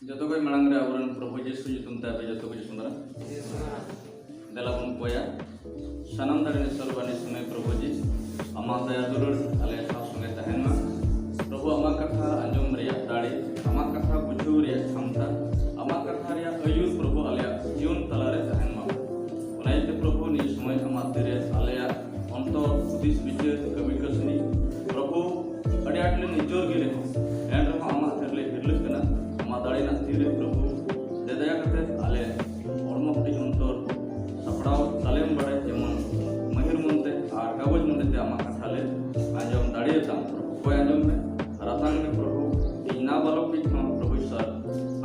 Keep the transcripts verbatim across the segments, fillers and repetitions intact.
ᱡᱚᱛᱚ ᱠᱷᱚᱱ ᱢᱟᱲᱟᱝ ᱨᱮ ᱟᱵᱚᱨᱮᱱ ᱯᱨᱚᱵᱷᱩ ᱡᱤᱥᱩ ᱧᱩᱛᱩᱢ ᱛᱮ ᱟᱯᱮ ᱡᱚᱛᱚ ᱠᱚ ᱡᱚᱦᱟᱨ᱾ ᱫᱮᱞᱟ ᱵᱚᱱ ᱠᱚᱭᱟ᱾ ᱥᱟᱱᱟᱢ ᱫᱟᱲᱮ ᱥᱚᱨᱵᱟᱱᱤ ᱥᱚᱢᱚᱭ ᱯᱨᱚᱵᱷᱩ ᱡᱤ, ᱟᱢᱟᱜ ᱫᱟᱭᱟ ᱫᱩᱞᱟᱹᱲ ᱟᱞᱮ ᱥᱟᱶ ᱥᱚᱸᱜᱮ ᱛᱟᱦᱮᱱ ᱢᱟ᱾ ᱯᱨᱚᱵᱷᱩ, ᱟᱢᱟᱜ ᱠᱟᱛᱷᱟ ᱟᱸᱡᱚᱢ ᱨᱮᱭᱟᱜ ᱫᱟᱲᱮ, ᱟᱢᱟᱜ ᱠᱟᱛᱷᱟ ᱵᱩᱡᱷᱟᱹᱣ ᱨᱮᱭᱟᱜ ᱠᱷᱟᱢᱛᱟ, ᱟᱢᱟᱜ ᱠᱟᱛᱷᱟ ᱨᱮᱭᱟᱜ ᱟᱹᱭᱩᱨ ᱯᱨᱚᱵᱷᱩ ᱟᱞᱮᱭᱟᱜ ᱡᱤᱭᱚᱱ ᱛᱟᱞᱟᱨᱮ ᱛᱟᱦᱮᱱ ᱢᱟ᱾ ᱚᱱᱟ ᱤᱭᱟᱹᱛᱮ ᱯᱨᱚᱵᱷᱩ, ᱱᱤᱭᱟᱹ ᱥᱚᱢᱚᱭ ᱟᱢᱟᱜ ᱛᱤᱨᱮ ᱟᱞᱮᱭᱟᱜ ᱚᱱᱛᱚᱨ, ᱦᱩᱫᱤᱥ, ᱵᱤᱪᱟᱹᱨ, ᱠᱟᱹᱢᱤ ᱠᱟᱹᱥᱱᱤ, ᱯᱨᱚᱵᱷᱩ, ᱟᱹᱰᱤ ᱟᱸᱴ ᱞᱮ ᱱᱤᱪᱚᱞ ᱜᱮ ᱨᱮᱦᱚᱸ, ᱮᱱ ᱨᱮᱦᱚᱸ ᱟᱢᱟᱜ ᱛᱤ ᱨᱮᱞᱮ ᱦᱤᱨᱞᱟᱹᱜ ᱠᱟᱱᱟ᱾ ᱟᱢᱟᱜ ᱫᱟᱲᱮ ᱨᱮᱱᱟᱜ ᱛᱤ ᱨᱮ ᱯᱨᱚᱵᱷᱩ, ᱫᱮ ᱫᱟᱭᱟ ᱠᱟᱛᱮ ᱟᱞᱮ ᱦᱚᱲᱢᱚ ᱦᱟᱹᱴᱤᱧ ᱚᱱᱛᱚᱨ ᱥᱟᱯᱲᱟᱣ ᱛᱟᱞᱮᱢ ᱵᱟᱲᱟᱭ, ᱡᱮᱢᱚᱱ ᱢᱟᱹᱦᱤᱨ ᱢᱚᱱᱛᱮ ᱟᱨ ᱠᱟᱜᱚᱡᱽ ᱢᱚᱱᱮᱛᱮ ᱟᱢᱟᱜ ᱠᱟᱛᱷᱟ ᱞᱮ ᱟᱸᱡᱚᱢ ᱫᱟᱲᱮᱭᱟᱛᱟᱢ᱾ ᱯᱨᱚᱵᱷᱩ, ᱚᱠᱚᱭ ᱟᱸᱡᱚᱢ ᱢᱮ, ᱨᱟᱛᱟᱝ ᱢᱮ ᱯᱨᱚᱵᱷᱩ, ᱤᱧ ᱱᱟ ᱵᱟᱞᱚᱠ ᱜᱮ ᱦᱚᱸ ᱯᱨᱚᱵᱷᱩ ᱤᱥᱚᱨ,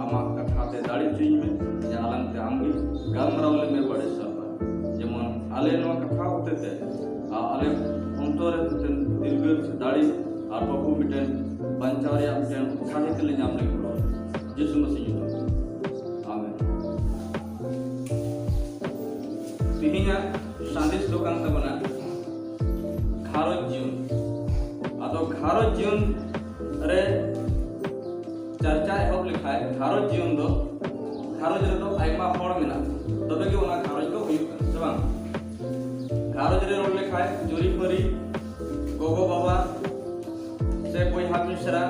ᱟᱢᱟᱜ ᱠᱟᱛᱷᱟ ᱛᱮ ᱫᱟᱲᱮ ᱦᱚᱪᱚᱧ ᱢᱮ, ᱡᱟᱦᱟᱸ ᱞᱟᱝ ᱛᱮ ᱟᱢ ᱜᱮ ᱜᱟᱞᱢᱟᱨᱟᱣ ᱞᱮ ᱢᱮ ᱵᱟᱲᱮ ᱥᱟᱨᱯᱟ᱾ ᱡᱮᱢᱚᱱ ᱟᱞᱮ ᱱᱚᱣᱟ ᱠᱟᱛᱷᱟ ᱦᱚᱛᱮ ᱛᱮ, ᱟ-, ᱟᱞᱮ ᱚᱱᱛᱚᱨ ᱨᱮ ᱢᱤᱫᱴᱮᱱ ᱫᱤᱞᱜᱟᱹ ᱥᱮ ᱫᱟᱲᱮ ᱟᱨ ᱯᱨᱚᱵᱷᱩ ᱢᱤᱫᱴᱮᱱ ᱵᱟᱧᱪᱟᱣ ᱨᱮᱭᱟᱜ ᱢᱤᱫᱴᱮᱱ ᱩᱛᱥᱟᱦᱤᱛ ᱞᱮ ᱧᱟᱢ ᱞᱟᱹᱜᱤᱫ ᱯᱨᱚᱵᱷᱩ᱾ ᱡᱤᱥᱩ ᱢᱟᱥᱤ ᱧᱩᱛᱩᱢ ᱛᱮ᱾ ᱟᱢᱮᱱ᱾ ᱛᱮᱦᱮᱧᱟᱜ ᱥᱟᱸᱫᱮᱥ ᱫᱚ ᱠᱟᱱ ᱛᱟᱵᱚᱱᱟ ᱜᱷᱟᱨᱚᱸᱡᱽ ᱡᱤᱭᱚᱱ᱾ ᱟᱫᱚ ᱜᱷᱟᱨᱚᱸᱡᱽ ᱡᱤᱭᱚᱱ ᱨᱮ ᱪᱟᱨᱪᱟ ᱮᱦᱚᱵ ᱞᱮᱠᱷᱟᱡ, ᱜᱷᱟᱨᱚᱸᱡᱽ ᱡᱤᱭᱚᱱ ᱫᱚ, ᱜᱷᱟᱨᱚᱸᱡᱽ ᱨᱮᱫᱚ ᱟᱭᱢᱟ ᱦᱚᱲ ᱢᱮᱱᱟᱜ ᱠᱚᱣᱟ, ᱛᱚᱵᱮ ᱜᱮ ᱚᱱᱟ ᱜᱷᱟᱨᱚᱸᱡᱽ ᱫᱚ ᱦᱩᱭᱩᱜ ᱠᱟᱱᱟ, ᱥᱮ ᱵᱟᱝ? ᱜᱷᱟᱨᱚᱸᱡᱽ ᱨᱮ ᱨᱚᱲ ᱞᱮᱠᱷᱟᱡ ᱡᱩᱨᱤ ᱯᱟᱹᱨᱤ, ᱜᱚᱜᱚ ᱵᱟᱵᱟ ᱥᱮ ᱵᱚᱭᱦᱟ ᱢᱤᱥᱨᱟ,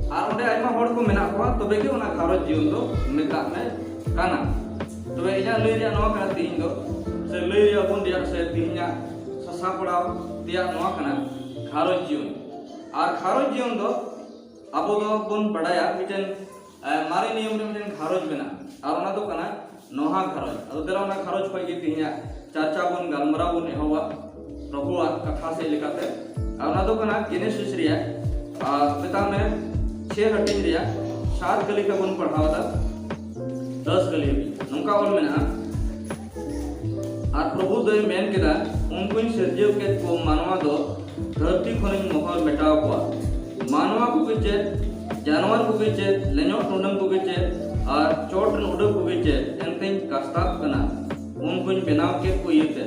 ᱟᱨ ᱚᱸᱰᱮ ᱟᱭᱢᱟ ᱦᱚᱲ ᱠᱚ ᱢᱮᱱᱟᱜ ᱠᱚᱣᱟ, ᱛᱚᱵᱮ ᱜᱮ ᱚᱱᱟ ᱜᱷᱟᱨᱚᱸᱡᱽ ᱡᱤᱭᱚᱱ ᱫᱚ ᱢᱮᱛᱟᱜ ᱢᱮ ᱠᱟᱱᱟ᱾ ᱛᱚᱵᱮ ᱤᱧᱟᱹᱜ ᱞᱟᱹᱭ ᱨᱮᱭᱟᱜ ᱱᱚᱣᱟ ᱠᱟᱱᱟ, ᱛᱮᱦᱮᱧ ᱫᱚ ᱥᱮ ᱞᱟᱹᱭ ᱨᱮᱭᱟᱜ ᱵᱚᱱ ᱨᱮᱭᱟᱜ ᱥᱮ ᱛᱮᱦᱮᱧᱟᱜ ᱥᱟᱥᱟᱯᱲᱟᱣ ᱛᱮᱭᱟᱜ ᱱᱚᱣᱟ ᱠᱟᱱᱟ ᱜᱷᱟᱨᱚᱸᱡᱽ ᱡᱤᱭᱚᱱ᱾ ᱟᱨ ᱜᱷᱟᱨᱚᱸᱡᱽ ᱡᱤᱭᱚᱱ ᱫᱚ ᱟᱵᱚ ᱫᱚ ᱵᱚᱱ ᱵᱟᱰᱟᱭᱟ ᱢᱤᱫᱴᱮᱱ, ᱮ, ᱢᱟᱨᱮ ᱱᱤᱭᱚᱢ ᱨᱮ ᱢᱤᱫᱴᱮᱱ ᱜᱷᱟᱨᱚᱸᱡᱽ ᱢᱮᱱᱟᱜᱼᱟ, ᱟᱨ ᱚᱱᱟ ᱫᱚ ᱠᱟᱱᱟ ᱱᱚᱦᱟ ᱜᱷᱟᱨᱚᱸᱡᱽ᱾ ᱟᱫᱚ ᱫᱮᱞᱟ ᱚᱱᱟ ᱜᱷᱟᱨᱚᱸᱡᱽ ᱠᱷᱚᱱ ᱜᱮ ᱛᱮᱦᱮᱧᱟᱜ ᱪᱟᱨᱪᱟ ᱵᱚᱱ ᱜᱟᱞᱢᱟᱨᱟᱣ ᱵᱚᱱ ᱮᱦᱚᱵᱟ ᱯᱨᱚᱵᱷᱩᱣᱟᱜ ᱠᱟᱛᱷᱟ ᱥᱮᱫ ᱞᱮᱠᱟᱛᱮ᱾ ᱟᱨ ᱚᱱᱟ ᱫᱚ ᱠᱟᱱᱟ ᱜᱮᱱᱮᱥᱤᱥ ᱨᱮᱭᱟᱜ, ᱟᱨ ᱢᱮᱛᱟᱜ ᱢᱮ ᱪᱷᱮ ᱦᱟᱹᱴᱤᱧ ᱨᱮᱭᱟᱜ ᱥᱟᱛ ᱠᱟᱹᱞᱤᱠᱟ ᱵᱚᱱ ᱯᱟᱲᱦᱟᱣ ᱮᱫᱟ, ᱫᱚᱥ ᱠᱟᱹᱞᱤ ᱦᱟᱹᱵᱤᱡ᱾ ᱱᱚᱝᱠᱟ ᱚᱞ ᱢᱮᱱᱟᱜᱼᱟ, ᱟᱨ ᱯᱨᱚᱵᱷᱩ ᱫᱚᱭ ᱢᱮᱱ ᱠᱮᱫᱟ, ᱩᱱᱠᱩᱧ ᱥᱤᱨᱡᱟᱹᱣ ᱠᱮᱫ ᱠᱚ ᱢᱟᱱᱣᱟ ᱫᱚ ᱫᱷᱟᱹᱨᱛᱤ ᱠᱷᱚᱱᱤᱧ ᱢᱚᱦᱚᱨ ᱢᱮᱴᱟᱣ ᱠᱚᱣᱟ᱾ ᱢᱟᱱᱣᱟ ᱠᱚᱜᱮ ᱪᱮᱫ, ᱡᱟᱱᱣᱟᱨ ᱠᱚᱜᱮ ᱪᱮᱫ, ᱞᱮᱧᱚᱜ ᱴᱩᱰᱟᱹᱝ ᱠᱚᱜᱮ ᱪᱮᱫ, ᱟᱨ ᱪᱚᱴ ᱨᱮᱱ ᱩᱰᱟᱹᱣ ᱠᱚᱜᱮ ᱪᱮᱫ, ᱮᱱᱛᱮᱧ ᱠᱟᱥᱛᱟᱜ ᱠᱟᱱᱟ, ᱩᱱᱠᱩᱧ ᱵᱮᱱᱟᱣ ᱠᱮᱫ ᱠᱚ ᱤᱭᱟᱹᱛᱮ᱾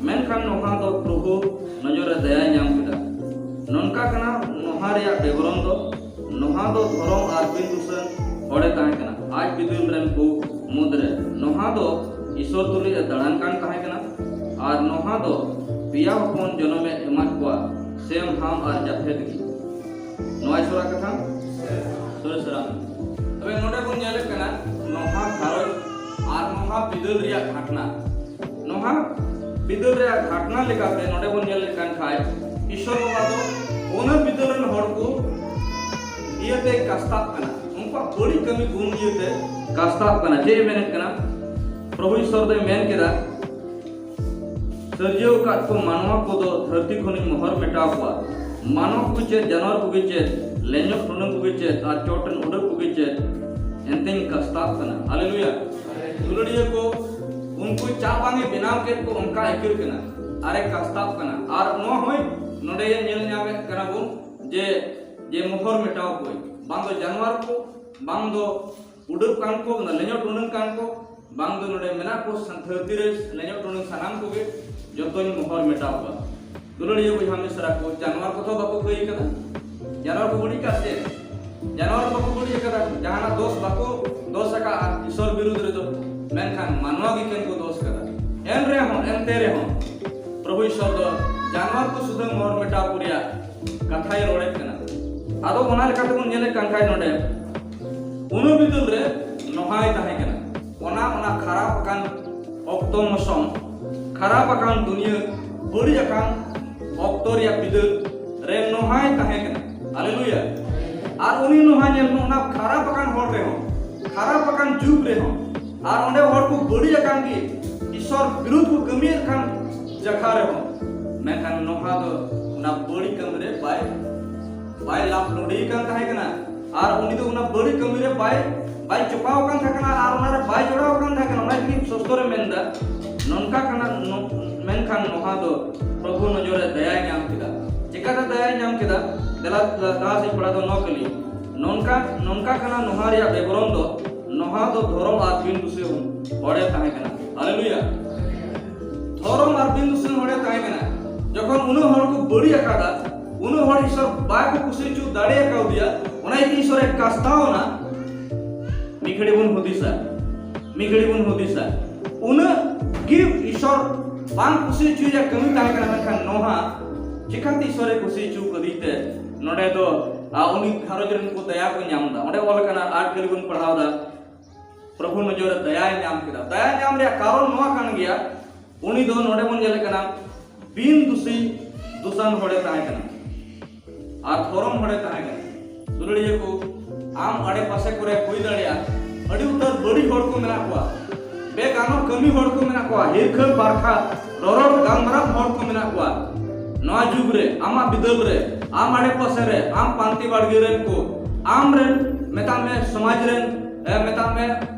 ᱢᱮᱱᱠᱷᱟᱱ ᱱᱚᱦᱟ ᱫᱚ ᱯᱨᱚᱵᱷᱩ ᱱᱚᱡᱚᱨ ᱨᱮ ᱫᱟᱭᱟᱭ ᱧᱟᱢ ᱠᱮᱫᱟ᱾ ᱱᱚᱝᱠᱟ ᱠᱟᱱᱟ ᱱᱚᱦᱟ ᱨᱮᱭᱟᱜ ᱵᱤᱵᱚᱨᱚᱱ ᱫᱚ, ᱱᱚᱦᱟ ᱫᱚ ᱫᱷᱚᱨᱚᱢ ᱟᱨ ᱵᱤᱱ ᱫᱩᱥᱟᱹᱱ ᱦᱚᱲᱮ ᱛᱟᱦᱮᱸ ᱠᱟᱱᱟ᱾ ᱟᱡ ᱵᱤᱫᱟᱹᱞ ᱨᱮᱱ ᱠᱚ ᱢᱩᱫᱽᱨᱮ ᱱᱚᱦᱟ ᱫᱚ ᱤᱥᱚᱨ ᱛᱩᱞᱩᱡ ᱮ ᱫᱟᱬᱟᱱ ᱠᱟᱱ ᱛᱟᱦᱮᱸ ᱠᱟᱱᱟ᱾ ᱟᱨ ᱱᱚᱦᱟ ᱫᱚ ᱯᱮᱭᱟ ᱦᱚᱯᱚᱱ ᱡᱚᱱᱚᱢᱮ ᱮᱢᱟᱫ ᱠᱚᱣᱟ, ᱥᱮᱢ, ᱦᱟᱢ ᱟᱨ ᱡᱟᱯᱷᱮᱫ ᱜᱮ᱾ ᱱᱚᱣᱟ ᱤᱥᱚᱨᱟᱜ ᱠᱟᱛᱷᱟ ᱥᱟᱹᱨᱤ ᱥᱟᱨᱟ᱾ ᱛᱚᱵᱮ ᱱᱚᱰᱮ ᱵᱚᱱ ᱧᱮᱞᱮᱫ ᱠᱟᱱᱟ ᱱᱚᱦᱟ ᱜᱷᱟᱨᱚᱸᱡᱽ ᱟᱨ ᱱᱚᱦᱟ ᱵᱤᱫᱟᱹᱞ ᱨᱮᱭᱟᱜ ᱜᱷᱟᱴᱱᱟ᱾ ᱱᱚᱣᱟ ᱵᱤᱫᱟᱹᱞ ᱨᱮᱭᱟᱜ ᱜᱷᱟᱴᱱᱟ ᱞᱮᱠᱟᱛᱮ ᱱᱚᱰᱮ ᱵᱚᱱ ᱧᱮᱞ ᱞᱮᱠᱷᱟᱱ ᱠᱷᱟᱡ, ᱤᱥᱚᱨ ᱵᱟᱵᱟ ᱫᱚ ᱚᱱᱟ ᱵᱤᱫᱟᱹᱞ ᱨᱮᱱ ᱦᱚᱲ ᱠᱚ ᱤᱭᱟᱹᱛᱮ ᱠᱟᱥᱛᱟᱜ ᱠᱟᱱᱟ, ᱩᱱᱠᱩᱣᱟᱜ ᱵᱟᱹᱲᱤᱡ ᱠᱟᱹᱢᱤ ᱜᱩᱱ ᱤᱭᱟᱹᱛᱮ ᱠᱟᱥᱛᱟᱜ ᱠᱟᱱᱟ᱾ ᱪᱮᱫ ᱮ ᱢᱮᱱᱮᱫ ᱠᱟᱱᱟ? ᱯᱨᱚᱵᱷᱩ ᱤᱥᱚᱨ ᱫᱚᱭ ᱢᱮᱱ ᱠᱮᱫᱟ, ᱥᱤᱨᱡᱟᱹᱣ ᱟᱠᱟᱫ ᱠᱚ ᱢᱟᱱᱣᱟ ᱠᱚᱫᱚ ᱫᱷᱟᱹᱨᱛᱤ ᱠᱷᱚᱱᱤᱧ ᱢᱚᱦᱚᱨ ᱢᱮᱴᱟᱣ ᱠᱚᱣᱟ᱾ ᱢᱟᱱᱣᱟ ᱠᱚᱜᱮ ᱪᱮᱫ, ᱡᱟᱱᱣᱟᱨ ᱠᱚᱜᱮ ᱪᱮᱫ, ᱞᱮᱧᱚᱜ ᱴᱩᱱᱟᱹᱝ ᱠᱚᱜᱮ ᱪᱮᱫ, ᱟᱨ ᱪᱚᱴ ᱨᱮᱱ ᱩᱰᱟᱹᱜ ᱠᱚᱜᱮ ᱪᱮᱫ, ᱮᱱᱛᱮᱧ ᱠᱟᱥᱛᱟᱜ ᱠᱟᱱᱟ᱾ ᱦᱟᱞᱮᱞᱩᱭᱟ᱾ ᱫᱩᱞᱟᱹᱲᱤᱭᱟᱹ ᱠᱚ, ᱩᱱᱠᱩ ᱪᱟ ᱵᱟᱝ ᱮ ᱵᱮᱱᱟᱣ ᱠᱮᱫ ᱠᱚ, ᱚᱱᱠᱟ ᱟᱹᱭᱠᱟᱹᱜ ᱠᱟᱱᱟ᱾ ᱟᱨᱮ ᱠᱟᱥᱛᱟᱜ ᱠᱟᱱᱟ᱾ ᱟᱨ ᱱᱚᱣᱟ ᱦᱚᱸ ᱱᱚᱰᱮ ᱧᱮᱞ ᱧᱟᱢᱮᱫ ᱠᱟᱱᱟ ᱵᱚᱱ ᱡᱮ, ᱡᱮ ᱢᱚᱦᱚᱨ ᱢᱮᱴᱟᱣ ᱠᱚ, ᱵᱟᱝ ᱫᱚ ᱡᱟᱱᱣᱟᱨ ᱠᱚ, ᱵᱟᱝ ᱫᱚ ᱩᱰᱟᱹᱜ ᱠᱟᱱ ᱠᱚ, ᱵᱟᱝ ᱫᱚ ᱞᱮᱧᱚᱜ ᱴᱩᱱᱟᱹᱝ ᱠᱟᱱ ᱠᱚ, ᱵᱟᱝ ᱫᱚ ᱱᱚᱰᱮ ᱢᱮᱱᱟᱜ ᱠᱚ ᱥᱟᱱ-, ᱫᱷᱟᱹᱨᱛᱤ ᱨᱮ ᱞᱮᱧᱚᱜ ᱴᱩᱱᱟᱹᱝ ᱥᱟᱱᱟᱢ ᱠᱚᱜᱮ ᱡᱚᱛᱚᱧ ᱢᱚᱦᱚᱨ ᱢᱮᱴᱟᱣ ᱠᱚᱣᱟ᱾ ᱫᱩᱞᱟᱹᱲᱤᱭᱟᱹ ᱵᱚᱭᱦᱟ ᱢᱤᱥᱨᱟ ᱠᱚ, ᱡᱟᱱᱣᱟᱨ ᱠᱚᱫᱚ ᱵᱟᱠᱚ ᱠᱟᱹᱭ ᱠᱟᱫᱟ᱾ ᱡᱟᱱᱣᱟᱨ ᱠᱚ ᱵᱟᱹᱲᱤᱡ ᱠᱟᱜ ᱪᱮᱫ? ᱡᱟᱱᱣᱟᱨ ᱫᱚ ᱵᱟᱠᱚ ᱵᱟᱹᱲᱤᱡ ᱟᱠᱟᱫᱟ, ᱡᱟᱦᱟᱱᱟᱜ ᱫᱳᱥ ᱵᱟᱠᱚ ᱫᱳᱥ ᱟᱠᱟᱫᱼᱟ ᱤᱥᱚᱨ ᱵᱤᱨᱩᱫᱷ ᱨᱮᱫᱚ᱾ ᱢᱮᱱᱠᱷᱟᱱ ᱢᱟᱱᱣᱟ ᱜᱮ ᱠᱤᱱ ᱠᱚ ᱫᱳᱥ ᱠᱟᱫᱟ᱾ ᱮᱱ ᱨᱮᱦᱚᱸ, ᱮᱱᱛᱮ ᱨᱮᱦᱚᱸ ᱯᱨᱚᱵᱷᱩ ᱤᱥᱚᱨ ᱫᱚ ᱡᱟᱱᱣᱟᱨ ᱠᱚ ᱥᱩᱫᱷᱟᱹ ᱢᱚᱦᱚᱨ ᱢᱮᱴᱟᱣ ᱠᱚ ᱨᱮᱭᱟᱜ ᱠᱟᱛᱷᱟᱭ ᱨᱚᱲᱮᱫ ᱠᱟᱱᱟ᱾ ᱟᱫᱚ ᱚᱱᱟ ᱞᱮᱠᱟᱛᱮ ᱵᱚᱱ ᱧᱮᱞᱮᱫ ᱠᱟᱱ ᱠᱷᱟᱡ ᱱᱚᱰᱮ, ᱚᱱᱟ ᱵᱤᱫᱟᱹᱞ ᱨᱮ ᱱᱚᱦᱟᱭ ᱛᱟᱦᱮᱸ ᱠᱟᱱᱟ᱾ ᱚᱱᱟ, ᱚᱱᱟ ᱠᱷᱟᱨᱟᱯ ᱟᱠᱟᱱ ᱚᱠᱛᱚ ᱢᱚᱥᱚᱢ, ᱠᱷᱟᱨᱟᱯ ᱟᱠᱟᱱ ᱫᱩᱱᱤᱭᱟᱹ, ᱵᱟᱹᱲᱤᱡ ᱟᱠᱟᱱ ᱚᱠᱛᱚ ᱨᱮᱭᱟᱜ ᱵᱤᱫᱟᱹᱞ ᱨᱮ ᱱᱚᱦᱟᱭ ᱛᱟᱦᱮᱸ ᱠᱟᱱᱟ᱾ ᱦᱟᱞᱮᱞᱩᱭᱟ᱾ ᱟᱨ ᱩᱱᱤ ᱱᱚᱦᱟ ᱧᱮᱞ ᱢᱮ, ᱚᱱᱟ ᱠᱷᱟᱨᱟᱯ ᱟᱠᱟᱱ ᱦᱚᱲ ᱨᱮᱦᱚᱸ, ᱠᱷᱟᱨᱟᱯ ᱟᱠᱟᱱ ᱡᱩᱜᱽ ᱨᱮᱦᱚᱸ, ᱟᱨ ᱚᱸᱰᱮ ᱦᱚᱲ ᱠᱚ ᱵᱟᱹᱲᱤᱡ ᱟᱠᱟᱱ ᱜᱮ, ᱤᱥᱚᱨ ᱵᱤᱨᱩᱫᱷ ᱠᱚ ᱠᱟᱹᱢᱤᱭᱮᱫ ᱠᱟᱱ ᱡᱟᱭᱜᱟ ᱨᱮᱦᱚᱸ, ᱢᱮᱱᱠᱷᱟᱱ ᱱᱚᱦᱟ ᱫᱚ ᱚᱱᱟ ᱵᱟᱹᱲᱤᱡ ᱠᱟᱹᱢᱤ ᱨᱮ ᱵᱟᱭ, ᱵᱟᱭ ᱞᱟᱵᱷ ᱞᱩᱰᱤ ᱠᱟᱱ ᱛᱟᱦᱮᱸ ᱠᱟᱱᱟ᱾ ᱟᱨ ᱩᱱᱤ ᱫᱚ ᱚᱱᱟ ᱵᱟᱹᱲᱤᱡ ᱠᱟᱹᱢᱤ ᱨᱮ ᱵᱟᱭ, ᱵᱟᱭ ᱪᱚᱯᱟᱣ ᱟᱠᱟᱱ ᱛᱟᱦᱮᱸ ᱠᱟᱱᱟ ᱟᱨ ᱚᱱᱟ ᱨᱮ ᱵᱟᱭ ᱡᱚᱲᱟᱣ ᱟᱠᱟᱱ ᱛᱟᱦᱮᱸ ᱠᱟᱱᱟ᱾ ᱚᱱᱟ ᱛᱮᱜᱮ ᱥᱚᱥᱛᱚ ᱨᱮ ᱢᱮᱱᱫᱟ, ᱱᱚᱝᱠᱟ ᱠᱟᱱᱟ, ᱱᱚ-, ᱢᱮᱱᱠᱷᱟᱱ ᱱᱚᱦᱟ ᱫᱚ ᱯᱨᱚᱵᱷᱩ ᱱᱚᱡᱚᱨ ᱨᱮ ᱫᱟᱭᱟᱭ ᱧᱟᱢ ᱠᱮᱫᱟ᱾ ᱪᱮᱠᱟᱛᱮ ᱫᱟᱭᱟᱭ ᱧᱟᱢ ᱠᱮᱫᱟ? ᱫᱮᱞᱟ, ᱫᱮᱞᱟ, ᱫᱮᱞᱟ ᱥᱮ ᱯᱟᱲᱦᱟᱣ ᱫᱚ ᱱᱚ ᱠᱟᱹᱞᱤ᱾ ᱱᱚᱝᱠᱟ, ᱱᱚᱝᱠᱟ ᱠᱟᱱᱟ ᱱᱚᱦᱟ ᱨᱮᱭᱟᱜ ᱵᱮᱵᱚᱨᱚᱱ ᱫᱚ, ᱱᱚᱦᱟ ᱫᱚ ᱫᱷᱚᱨᱚᱢ ᱟᱨ ᱵᱤᱱ ᱫᱩᱥᱤ ᱦᱚᱲᱮ ᱛᱟᱦᱮᱸ ᱠᱟᱱᱟ᱾ ᱦᱟᱞᱮᱞᱩᱭᱟ᱾ ᱫᱷᱚᱨᱚᱢ ᱟᱨ ᱵᱤᱱ ᱫᱩᱥᱤ ᱦᱚᱲᱮ ᱛᱟᱦᱮᱸ ᱠᱟᱱᱟ᱾ ᱡᱚᱠᱷᱚᱱ ᱩᱱᱟᱹᱜ ᱦᱚᱲ ᱠᱚ ᱵᱟᱹᱲᱤᱡ ᱟᱠᱟᱫᱟ, ᱩᱱᱟᱹᱜ ᱦᱚᱲ ᱤᱥᱚᱨ ᱵᱟᱭ ᱠᱚ ᱠᱩᱥᱤ ᱦᱚᱪᱚ ᱫᱟᱲᱮ ᱟᱠᱟᱣᱫᱮᱭᱟ, ᱚᱱᱟ ᱤᱭᱟᱹᱛᱮ ᱤᱥᱚᱨᱮ ᱠᱟᱥᱛᱟᱣ ᱮᱱᱟ᱾ ᱢᱤᱫ ᱜᱷᱟᱹᱲᱤ ᱵᱚᱱ ᱦᱩᱫᱤᱥᱟ, ᱢᱤᱫ ᱜᱷᱟᱹᱲᱤ ᱵᱚᱱ ᱦᱩᱫᱤᱥᱟ, ᱩᱱᱟᱹᱜ ᱜᱮ ᱤᱥᱚᱨ ᱵᱟᱝ ᱠᱩᱥᱤ ᱦᱚᱪᱚᱭᱟ ᱠᱟᱹᱢᱤ ᱛᱟᱦᱮᱸ ᱠᱟᱱᱟ, ᱢᱮᱱᱠᱷᱟᱱ ᱱᱚᱣᱟ ᱪᱤᱠᱟᱹᱛᱮ ᱤᱥᱚᱨᱮ ᱠᱩᱥᱤ ᱦᱚᱪᱚ ᱠᱟᱫᱮ ᱛᱮ ᱱᱚᱰᱮ ᱫᱚ ᱟ, ᱩᱱᱤ ᱜᱷᱟᱨᱚᱸᱡᱽ ᱨᱮᱱ ᱠᱚ ᱫᱟᱭᱟ ᱠᱚ ᱧᱟᱢ ᱮᱫᱟ? ᱚᱸᱰᱮ ᱚᱞ ᱟᱠᱟᱱᱟ, ᱟᱨ ᱠᱷᱟᱹᱞᱤ ᱵᱚᱱ ᱯᱟᱲᱦᱟᱣ ᱮᱫᱟ, ᱯᱨᱚᱵᱷᱩ ᱱᱚᱡᱚᱨ ᱨᱮ ᱫᱟᱭᱟᱭ ᱧᱟᱢ ᱠᱮᱫᱟ᱾ ᱫᱟᱭᱟ ᱧᱟᱢ ᱨᱮᱭᱟᱜ ᱠᱟᱨᱚᱱ ᱱᱚᱣᱟ ᱠᱟᱱ ᱜᱮᱭᱟ, ᱩᱱᱤ ᱫᱚ ᱱᱚᱰᱮ ᱵᱚᱱ ᱧᱮᱞᱮᱫ ᱠᱟᱱᱟ, ᱵᱤᱱ ᱫᱩᱥᱤ ᱫᱩᱥᱟᱱ ᱦᱚᱲᱮ ᱛᱟᱦᱮᱸ ᱠᱟᱱᱟ ᱟᱨ ᱫᱷᱚᱨᱚᱢ ᱦᱚᱲᱮ ᱛᱟᱦᱮᱸ ᱠᱟᱱᱟ᱾ ᱫᱩᱞᱟᱹᱲᱤᱭᱟᱹ ᱠᱚ, ᱟᱢ ᱟᱲᱮ ᱯᱟᱥᱮ ᱠᱚᱨᱮ ᱦᱩᱭ ᱫᱟᱲᱮᱭᱟᱜᱼᱟ, ᱟᱹᱰᱤ ᱩᱛᱟᱹᱨ ᱵᱟᱹᱲᱤᱡ ᱦᱚᱲ ᱠᱚ ᱢᱮᱱᱟᱜ ᱠᱚᱣᱟ, ᱵᱮᱜᱟᱱᱚᱜ ᱠᱟᱹᱢᱤ ᱦᱚᱲ ᱠᱚ ᱢᱮᱱᱟᱜ ᱠᱚᱣᱟ, ᱦᱤᱨᱠᱷᱟᱹ ᱯᱟᱨᱠᱷᱟ ᱨᱚᱨᱚᱲ ᱜᱟᱞᱢᱟᱨᱟᱣ ᱦᱚᱲ ᱠᱚ ᱢᱮᱱᱟᱜ ᱠᱚᱣᱟ᱾ ᱱᱚᱣᱟ ᱡᱩᱜᱽ ᱨᱮ, ᱟᱢᱟᱜ ᱵᱤᱫᱟᱹᱞ ᱨᱮ, ᱟᱢ ᱟᱲᱮ ᱯᱟᱥᱮ ᱨᱮ, ᱟᱢ ᱯᱟᱱᱛᱮ ᱵᱟᱲᱜᱮ ᱨᱮᱱ ᱠᱚ, ᱟᱢ ᱨᱮᱱ, ᱢᱮᱛᱟᱜ ᱢᱮ, ᱥᱚᱢᱟᱡᱽ ᱨᱮᱱ, ᱮ, ᱢᱮᱛᱟᱜ ᱢᱮ,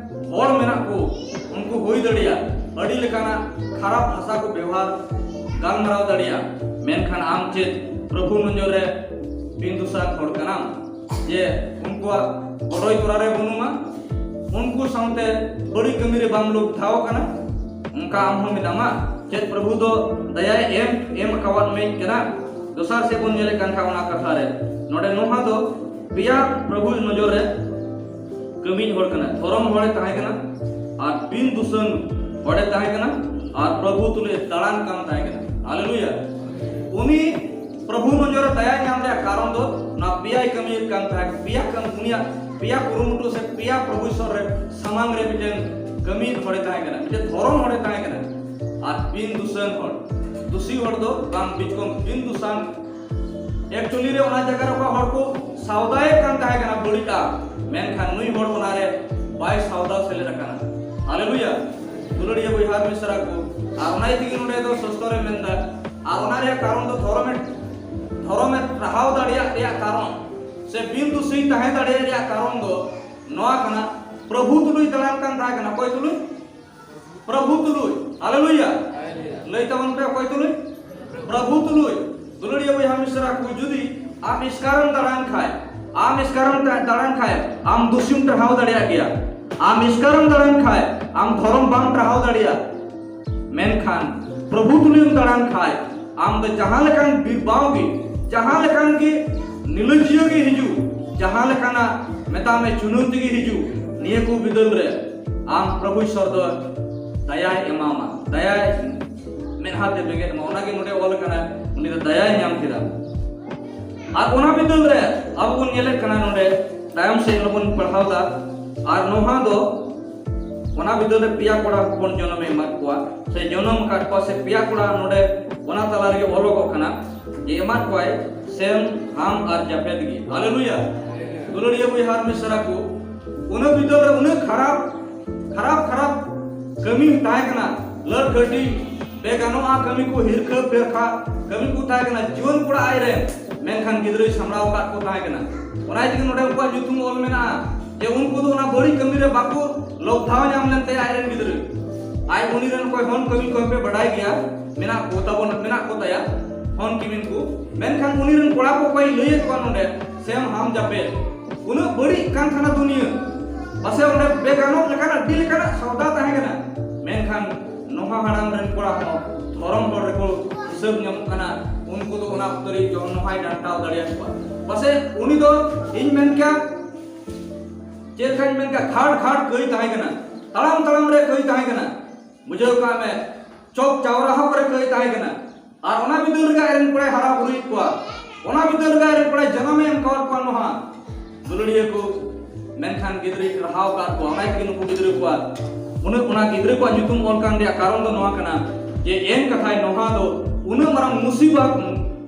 ᱦᱚᱲ ᱢᱮᱱᱟᱜ ᱠᱚ, ᱩᱱᱠᱩ ᱦᱩᱭ ᱫᱟᱲᱮᱭᱟᱜᱼᱟ ᱟᱹᱰᱤ ᱞᱮᱠᱟᱱᱟᱜ ᱠᱷᱟᱨᱟᱯ ᱵᱷᱟᱥᱟ ᱠᱚ ᱵᱮᱣᱦᱟᱨ, ᱜᱟᱞᱢᱟᱨᱟᱣ ᱫᱟᱲᱮᱭᱟᱜᱼᱟ᱾ ᱢᱮᱱᱠᱷᱟᱱ ᱟᱢ ᱪᱮᱫ ᱯᱨᱚᱵᱷᱩ ᱱᱚᱡᱚᱨ ᱨᱮ ᱵᱤᱱ ᱫᱩᱥᱟᱱ ᱦᱚᱲ ᱠᱟᱱᱟᱢ? ᱡᱮ ᱩᱱᱠᱩᱣᱟᱜ ᱜᱚᱲᱚᱭ ᱛᱚᱨᱟ ᱨᱮ ᱵᱟᱹᱱᱩᱢᱟ, ᱩᱱᱠᱩ ᱥᱟᱶᱛᱮ ᱵᱟᱹᱲᱤᱡ ᱠᱟᱹᱢᱤ ᱨᱮ ᱵᱟᱢ ᱞᱳᱵᱷ ᱴᱷᱟᱶ ᱠᱟᱱᱟ, ᱚᱱᱠᱟ ᱟᱢ ᱦᱚᱸ ᱢᱮᱱᱟᱢᱟ? ᱪᱮᱫ ᱯᱨᱚᱵᱷᱩ ᱫᱚ ᱫᱟᱭᱟᱭ ᱮᱢ, ᱮᱢ ᱟᱠᱟᱣᱟᱫ ᱢᱮ ᱠᱟᱱᱟ? ᱫᱚᱥᱟᱨ ᱥᱮᱫ ᱵᱚᱱ ᱧᱮᱞᱮᱫ ᱠᱟᱱ ᱠᱷᱟᱱ ᱚᱱᱟ ᱠᱟᱛᱷᱟ ᱨᱮ, ᱱᱚᱰᱮ ᱱᱚᱣᱟ ᱫᱚ ᱯᱮᱭᱟ ᱯᱨᱚᱵᱷᱩ ᱱᱚᱡᱚᱨ ᱨᱮ ᱠᱟᱹᱢᱤ ᱦᱚᱲ ᱠᱟᱱᱟ, ᱫᱷᱚᱨᱚᱢ ᱦᱚᱲᱮ ᱛᱟᱦᱮᱸ ᱠᱟᱱᱟ, ᱟᱨ ᱵᱤᱱ ᱫᱩᱥᱟᱹᱱ ᱦᱚᱲᱮ ᱛᱟᱦᱮᱸ ᱠᱟᱱᱟ, ᱟᱨ ᱯᱨᱚᱵᱷᱩ ᱛᱩᱞᱩᱡ ᱫᱟᱬᱟᱱ ᱠᱟᱱ ᱛᱟᱦᱮᱸ ᱠᱟᱱᱟ᱾ ᱦᱟᱞᱮᱞᱩᱭᱟ! ᱩᱱᱤ ᱯᱨᱚᱵᱷᱩ ᱱᱚᱡᱚᱨ ᱨᱮ ᱫᱟᱭᱟ ᱧᱟᱢ ᱨᱮᱭᱟᱜ ᱠᱟᱨᱚᱱ ᱫᱚ ᱱᱚᱣᱟ ᱯᱮᱭᱟᱭ ᱠᱟᱹᱢᱤᱭᱮᱫ ᱠᱟᱱ ᱛᱟᱦᱮᱸ, ᱯᱮᱭᱟ ᱠᱟᱹᱢᱤ, ᱩᱱᱤᱭᱟᱜ ᱯᱮᱭᱟ ᱠᱩᱨᱩᱢᱩᱴᱩ ᱥᱮ ᱯᱮᱭᱟ ᱯᱨᱚᱵᱷᱩ ᱤᱥᱚᱨ ᱨᱮ ᱥᱟᱢᱟᱝ ᱨᱮ ᱢᱤᱫᱴᱮᱱ ᱠᱟᱹᱢᱤ ᱦᱚᱲᱮ ᱛᱟᱦᱮᱸ ᱠᱟᱱᱟ, ᱢᱤᱫᱴᱮᱱ ᱫᱷᱚᱨᱚᱢ ᱦᱚᱲᱮ ᱛᱟᱦᱮᱸ ᱠᱟᱱᱟ᱾ ᱟᱨ ᱵᱤᱱ ᱫᱩᱥᱟᱹᱱ ᱦᱚᱲ, ᱫᱩᱥᱤ ᱦᱚᱲ ᱫᱚ ᱵᱟᱝ, ᱵᱤᱪᱠᱚᱢ ᱵᱤᱱ ᱫᱩᱥᱟᱱ᱾ Actually ᱨᱮ ᱚᱱᱟ ᱡᱟᱭᱜᱟ ᱨᱮ ᱚᱠᱟ ᱦᱚᱲ ᱠᱚ ᱥᱟᱣᱫᱟᱭᱮᱫ ᱠᱟᱱ ᱛᱟᱦᱮᱸ ᱠᱟᱱᱟ ᱵᱟᱹᱲᱤᱡ ᱟᱜ, ᱢᱮᱱᱠᱷᱟᱱ ᱱᱩᱭ ᱦᱚᱲ ᱚᱱᱟ ᱨᱮ ᱵᱟᱭ ᱥᱟᱣᱫᱟ ᱥᱮᱞᱮᱫ ᱟᱠᱟᱱᱟ᱾ ᱦᱟᱞᱮᱞᱩᱭᱟ! ᱫᱩᱞᱟᱹᱲᱤᱭᱟᱹ ᱵᱚᱭᱦᱟ ᱢᱤᱥᱨᱟ ᱠᱚ, ᱟᱨ ᱚᱱᱟ ᱤᱭᱟᱹ ᱛᱮᱜᱮ ᱱᱚᱰᱮ ᱫᱚ ᱥᱚᱥᱛᱚ ᱨᱮ ᱢᱮᱱᱫᱟ, ᱟᱨ ᱚᱱᱟ ᱨᱮᱭᱟᱜ ᱠᱟᱨᱚᱱ ᱫᱚ ᱫᱷᱚᱨᱚᱢᱮ, ᱫᱷᱚᱨᱚᱢᱮ ᱴᱟᱨᱦᱟᱣ ᱫᱟᱲᱮᱭᱟᱜ ᱨᱮᱭᱟᱜ ᱠᱟᱨᱚᱱ ᱥᱮ ᱵᱤᱱ ᱫᱩᱥᱤ ᱛᱟᱦᱮᱸ ᱫᱟᱲᱮᱭᱟᱜ ᱨᱮᱭᱟᱜ ᱠᱟᱨᱚᱱ ᱫᱚ ᱱᱚᱣᱟ ᱠᱟᱱᱟ, ᱯᱨᱚᱵᱷᱩ ᱛᱩᱞᱩᱡ ᱫᱟᱬᱟᱱ ᱠᱟᱱ ᱛᱟᱦᱮᱸ ᱠᱟᱱᱟ᱾ ᱚᱠᱚᱭ ᱛᱩᱞᱩᱡ? ᱯᱨᱚᱵᱷᱩ ᱛᱩᱞᱩᱡ᱾ ᱦᱟᱞᱮᱞᱩᱭᱟ! ᱞᱟᱹᱭ ᱛᱟᱵᱚᱱ ᱯᱮ, ᱚᱠᱚᱭ ᱛᱩᱞᱩᱡ? ᱯᱨᱚᱵᱷᱩ ᱛᱩᱞᱩᱡ᱾ ᱫᱩᱞᱟᱹᱲᱤᱭᱟᱹ ᱵᱚᱭᱦᱟ ᱢᱤᱥᱨᱟ ᱠᱚ, ᱡᱩᱫᱤ ᱟᱢ ᱮᱥᱠᱟᱨᱮᱢ ᱫᱟᱬᱟᱱ ᱠᱷᱟᱡ, ᱟᱢ ᱮᱥᱠᱟᱨᱮᱢ ᱫᱟ-, ᱫᱟᱬᱟᱱ ᱠᱷᱟᱡ, ᱟᱢ ᱫᱩᱥᱤᱢ ᱴᱟᱨᱦᱟᱣ ᱫᱟᱲᱮᱭᱟᱜ ᱜᱮᱭᱟ᱾ ᱟᱢ ᱮᱥᱠᱟᱨᱮᱢ ᱫᱟᱬᱟᱱ ᱠᱷᱟᱡ, ᱟᱢ ᱫᱷᱚᱨᱚᱢ ᱵᱟᱢ ᱴᱟᱨᱦᱟᱣ ᱫᱟᱲᱮᱭᱟᱜᱼᱟ᱾ ᱢᱮᱱᱠᱷᱟᱱ ᱯᱨᱚᱵᱷᱩ ᱛᱩᱞᱩᱡ ᱮᱢ ᱫᱟᱬᱟᱱ ᱠᱷᱟᱡ, ᱟᱢ ᱫᱚ ᱡᱟᱦᱟᱸ ᱞᱮᱠᱟᱱ ᱵᱤᱨᱵᱟᱣ ᱜᱮ, ᱡᱟᱦᱟᱸ ᱞᱮᱠᱟᱱ ᱜᱮ ᱱᱤᱞᱟᱹᱡᱤᱭᱟᱹ ᱜᱮ ᱦᱤᱡᱩᱜ, ᱡᱟᱦᱟᱸ ᱞᱮᱠᱟᱱᱟᱜ ᱢᱮᱛᱟᱜ ᱢᱮ ᱪᱩᱱᱟᱹᱣ ᱛᱮᱜᱮ ᱦᱤᱡᱩᱜ, ᱱᱤᱭᱟᱹ ᱠᱚ ᱵᱤᱫᱟᱹᱞ ᱨᱮ ᱟᱢ ᱯᱨᱚᱵᱷᱩ ᱤᱥᱚᱨ ᱫᱚ ᱫᱟᱭᱟᱭ ᱮᱢᱟᱢᱟ, ᱫᱟᱭᱟᱭ ᱢᱮᱫᱦᱟ ᱛᱮ ᱵᱮᱸᱜᱮᱫ ᱟᱢᱟ᱾ ᱚᱱᱟᱜᱮ ᱱᱚᱰᱮ ᱚᱞ ᱟᱠᱟᱱᱟ, ᱩᱱᱤ ᱫᱚ ᱫᱟᱭᱟᱭ ᱧᱟᱢ ᱠᱮᱫᱟ᱾ ᱟᱨ ᱚᱱᱟ ᱵᱤᱫᱟᱹᱞ ᱨᱮ ᱟᱵᱚ ᱵᱚᱱ ᱧᱮᱞᱮᱫ ᱠᱟᱱᱟ, ᱱᱚᱰᱮ ᱛᱟᱭᱚᱢ ᱥᱮᱫ ᱵᱚᱱ ᱯᱟᱲᱦᱟᱣ ᱫᱟ᱾ ᱟᱨ ᱱᱚᱣᱟ ᱫᱚ ᱚᱱᱟ ᱵᱤᱫᱟᱹᱞ ᱨᱮ ᱯᱮᱭᱟ ᱠᱚᱲᱟ ᱦᱚᱯᱚᱱ ᱡᱚᱱᱚᱢᱮ ᱮᱢᱟᱫ ᱠᱚᱣᱟ, ᱥᱮ ᱡᱚᱱᱚᱢ ᱟᱠᱟᱫ ᱠᱚᱣᱟ, ᱥᱮ ᱯᱮᱭᱟ ᱠᱚᱲᱟ ᱱᱚᱰᱮ ᱚᱱᱟ ᱛᱟᱞᱟ ᱨᱮᱜᱮ ᱚᱞᱚᱜᱚᱜ ᱠᱟᱱᱟ ᱡᱮ ᱮᱢᱟᱫ ᱠᱚᱣᱟᱭ ᱥᱮᱢ, ᱦᱟᱢ ᱟᱨ ᱡᱟᱯᱮᱫ ᱜᱮ᱾ ᱦᱟᱞᱮᱞᱩᱭᱟ᱾ ᱫᱩᱞᱟᱹᱲᱤᱭᱟᱹ ᱵᱚᱭᱦᱟ ᱟᱨ ᱢᱤᱥᱨᱟ ᱠᱚ, ᱚᱱᱟ ᱵᱤᱫᱟᱹᱞ ᱨᱮ ᱩᱱᱟᱹᱜ ᱠᱷᱟᱨᱟᱯ, ᱠᱷᱟᱨᱟᱯ, ᱠᱷᱟᱨᱟᱯ ᱠᱟᱹᱢᱤ ᱛᱟᱦᱮᱸ ᱠᱟᱱᱟ, ᱞᱟᱹᱴ ᱜᱷᱟᱹᱴᱤ, ᱵᱮᱜᱟᱱᱚᱜᱼᱟ ᱠᱟᱹᱢᱤ ᱠᱚ, ᱦᱤᱨᱠᱷᱟᱹ ᱯᱮᱨᱠᱷᱟ ᱠᱟᱹᱢᱤ ᱠᱚ ᱛᱟᱦᱮᱸ ᱠᱟᱱᱟ ᱡᱩᱣᱟᱹᱱ ᱠᱚᱲᱟ ᱟᱡ ᱨᱮᱱ, ᱢᱮᱱᱠᱷᱟᱱ ᱜᱤᱫᱽᱨᱟᱹᱭ ᱥᱟᱢᱵᱲᱟᱣ ᱟᱠᱟᱫ ᱠᱚ ᱛᱟᱦᱮᱸ ᱠᱟᱱᱟ᱾ ᱚᱱᱟ ᱤᱫᱤ ᱛᱮᱜᱮ ᱱᱚᱰᱮ ᱩᱱᱠᱩᱣᱟᱜ ᱧᱩᱛᱩᱢ ᱚᱞ ᱢᱮᱱᱟᱜᱼᱟ ᱡᱮ ᱩᱱᱠᱩ ᱫᱚ ᱚᱱᱟ ᱵᱟᱹᱲᱤᱡ ᱠᱟᱹᱢᱤ ᱨᱮ ᱵᱟᱠᱚ ᱞᱚᱵᱫᱷᱟᱣ ᱧᱟᱢ ᱞᱮᱱ ᱛᱟᱭᱟ ᱟᱡ ᱨᱮᱱ ᱜᱤᱫᱽᱨᱟᱹ᱾ ᱟᱡ ᱩᱱᱤ ᱨᱮᱱ ᱚᱠᱚᱭ ᱦᱚᱱ ᱠᱟᱹᱢᱤ ᱠᱚ ᱯᱮ ᱵᱟᱰᱟᱭ ᱜᱮᱭᱟ, ᱢᱮᱱᱟᱜ ᱠᱚ ᱛᱟᱵᱚᱱ, ᱢᱮᱱᱟᱜ ᱠᱚ ᱛᱟᱭᱟ ᱦᱚᱱ ᱠᱤᱢᱤᱱ ᱠᱚ, ᱢᱮᱱᱠᱷᱟᱱ ᱩᱱᱤ ᱨᱮᱱ ᱠᱚᱲᱟ ᱠᱚ ᱚᱠᱚᱭ ᱞᱟᱹᱭᱮᱫ ᱠᱚᱣᱟ ᱱᱚᱰᱮ ᱥᱮᱢ ᱦᱟᱢ ᱡᱟᱯᱮ, ᱩᱱᱟᱹᱜ ᱵᱟᱹᱲᱤᱡ ᱠᱟᱱ ᱛᱟᱦᱮᱱᱟ ᱫᱩᱱᱤᱭᱟᱹ, ᱯᱟᱥᱮ ᱚᱸᱰᱮ ᱵᱮᱜᱟᱱᱚᱜ ᱞᱮᱠᱟᱱᱟᱜ ᱟᱹᱰᱤ ᱞᱮᱠᱟᱱᱟᱜ ᱥᱚᱣᱫᱟ ᱛᱟᱦᱮᱸ ᱠᱟᱱᱟ, ᱢᱮᱱᱠᱷᱟᱱ ᱱᱚᱣᱟ ᱦᱟᱲᱟᱢ ᱨᱮᱱ ᱠᱚᱲᱟ ᱦᱚᱸ ᱫᱷᱚᱨᱚᱢ ᱦᱚᱲ ᱨᱮᱠᱚ ᱦᱤᱥᱟᱹᱵ ᱧᱟᱢᱚᱜ ᱠᱟᱱᱟ᱾ ᱩᱱᱠᱩ ᱫᱚ ᱚᱱᱟ ᱚᱠᱛᱚ ᱨᱮ ᱡᱚᱱ ᱱᱚᱦᱟᱭ ᱰᱟᱱᱴᱟᱣ ᱫᱟᱲᱮᱭᱟᱠᱚᱣᱟ᱾ ᱯᱟᱥᱮ ᱩᱱᱤ ᱫᱚ, ᱤᱧ ᱢᱮᱱ ᱠᱮᱭᱟ, ᱪᱮᱫ ᱞᱮᱠᱟᱧ ᱢᱮᱱ ᱠᱮᱭᱟ, ᱠᱷᱟᱴ ᱠᱷᱟᱴ ᱠᱟᱹᱭ ᱛᱟᱦᱮᱸ ᱠᱟᱱᱟ, ᱛᱟᱲᱟᱢ ᱛᱟᱲᱟᱢ ᱨᱮ ᱠᱟᱹᱭ ᱛᱟᱦᱮᱸ ᱠᱟᱱᱟ, ᱵᱩᱡᱷᱟᱹᱣ ᱠᱟᱜ ᱢᱮ, ᱪᱚᱠ ᱪᱟᱣᱨᱟᱦᱟ ᱠᱚᱨᱮ ᱠᱟᱹᱭ ᱛᱟᱦᱮᱸ ᱠᱟᱱᱟ᱾ ᱟᱨ ᱚᱱᱟ ᱵᱤᱫᱟᱹᱞ ᱨᱮᱜᱮ ᱟᱡ ᱨᱮᱱ ᱠᱚᱲᱟᱭ ᱦᱟᱨᱟ ᱵᱩᱨᱩᱭᱮᱫ ᱠᱚᱣᱟ, ᱚᱱᱟ ᱵᱤᱫᱟᱹᱞ ᱨᱮᱜᱮ ᱟᱡ ᱨᱮᱱ ᱠᱚᱲᱟᱭ ᱡᱟᱱᱟᱢᱮ ᱮᱢ ᱠᱟᱣᱟᱫ ᱠᱚᱣᱟ ᱱᱚᱣᱟ ᱫᱩᱞᱟᱹᱲᱤᱭᱟᱹ ᱠᱚ, ᱢᱮᱱᱠᱷᱟᱱ ᱜᱤᱫᱽᱨᱟᱹᱭ ᱯᱟᱲᱦᱟᱣ ᱟᱠᱟᱫ ᱠᱚᱣᱟ᱾ ᱚᱱᱟ ᱛᱮᱜᱮ ᱱᱩᱠᱩ ᱜᱤᱫᱽᱨᱟᱹ ᱠᱚᱣᱟᱜ ᱩᱱᱟᱹᱜ, ᱚᱱᱟ ᱜᱤᱫᱽᱨᱟᱹ ᱠᱚᱣᱟᱜ ᱧᱩᱛᱩᱢ ᱚᱞ ᱠᱟᱱ ᱨᱮᱭᱟᱜ ᱠᱟᱨᱚᱱ ᱫᱚ ᱱᱚᱣᱟ ᱠᱟᱱᱟ ᱡᱮ ᱮᱱ ᱠᱟᱛᱷᱟᱭ ᱱᱚᱣᱟ ᱫᱚ ᱩᱱᱟᱹᱜ ᱢᱟᱨᱟᱝ ᱢᱩᱥᱤᱵᱟᱛ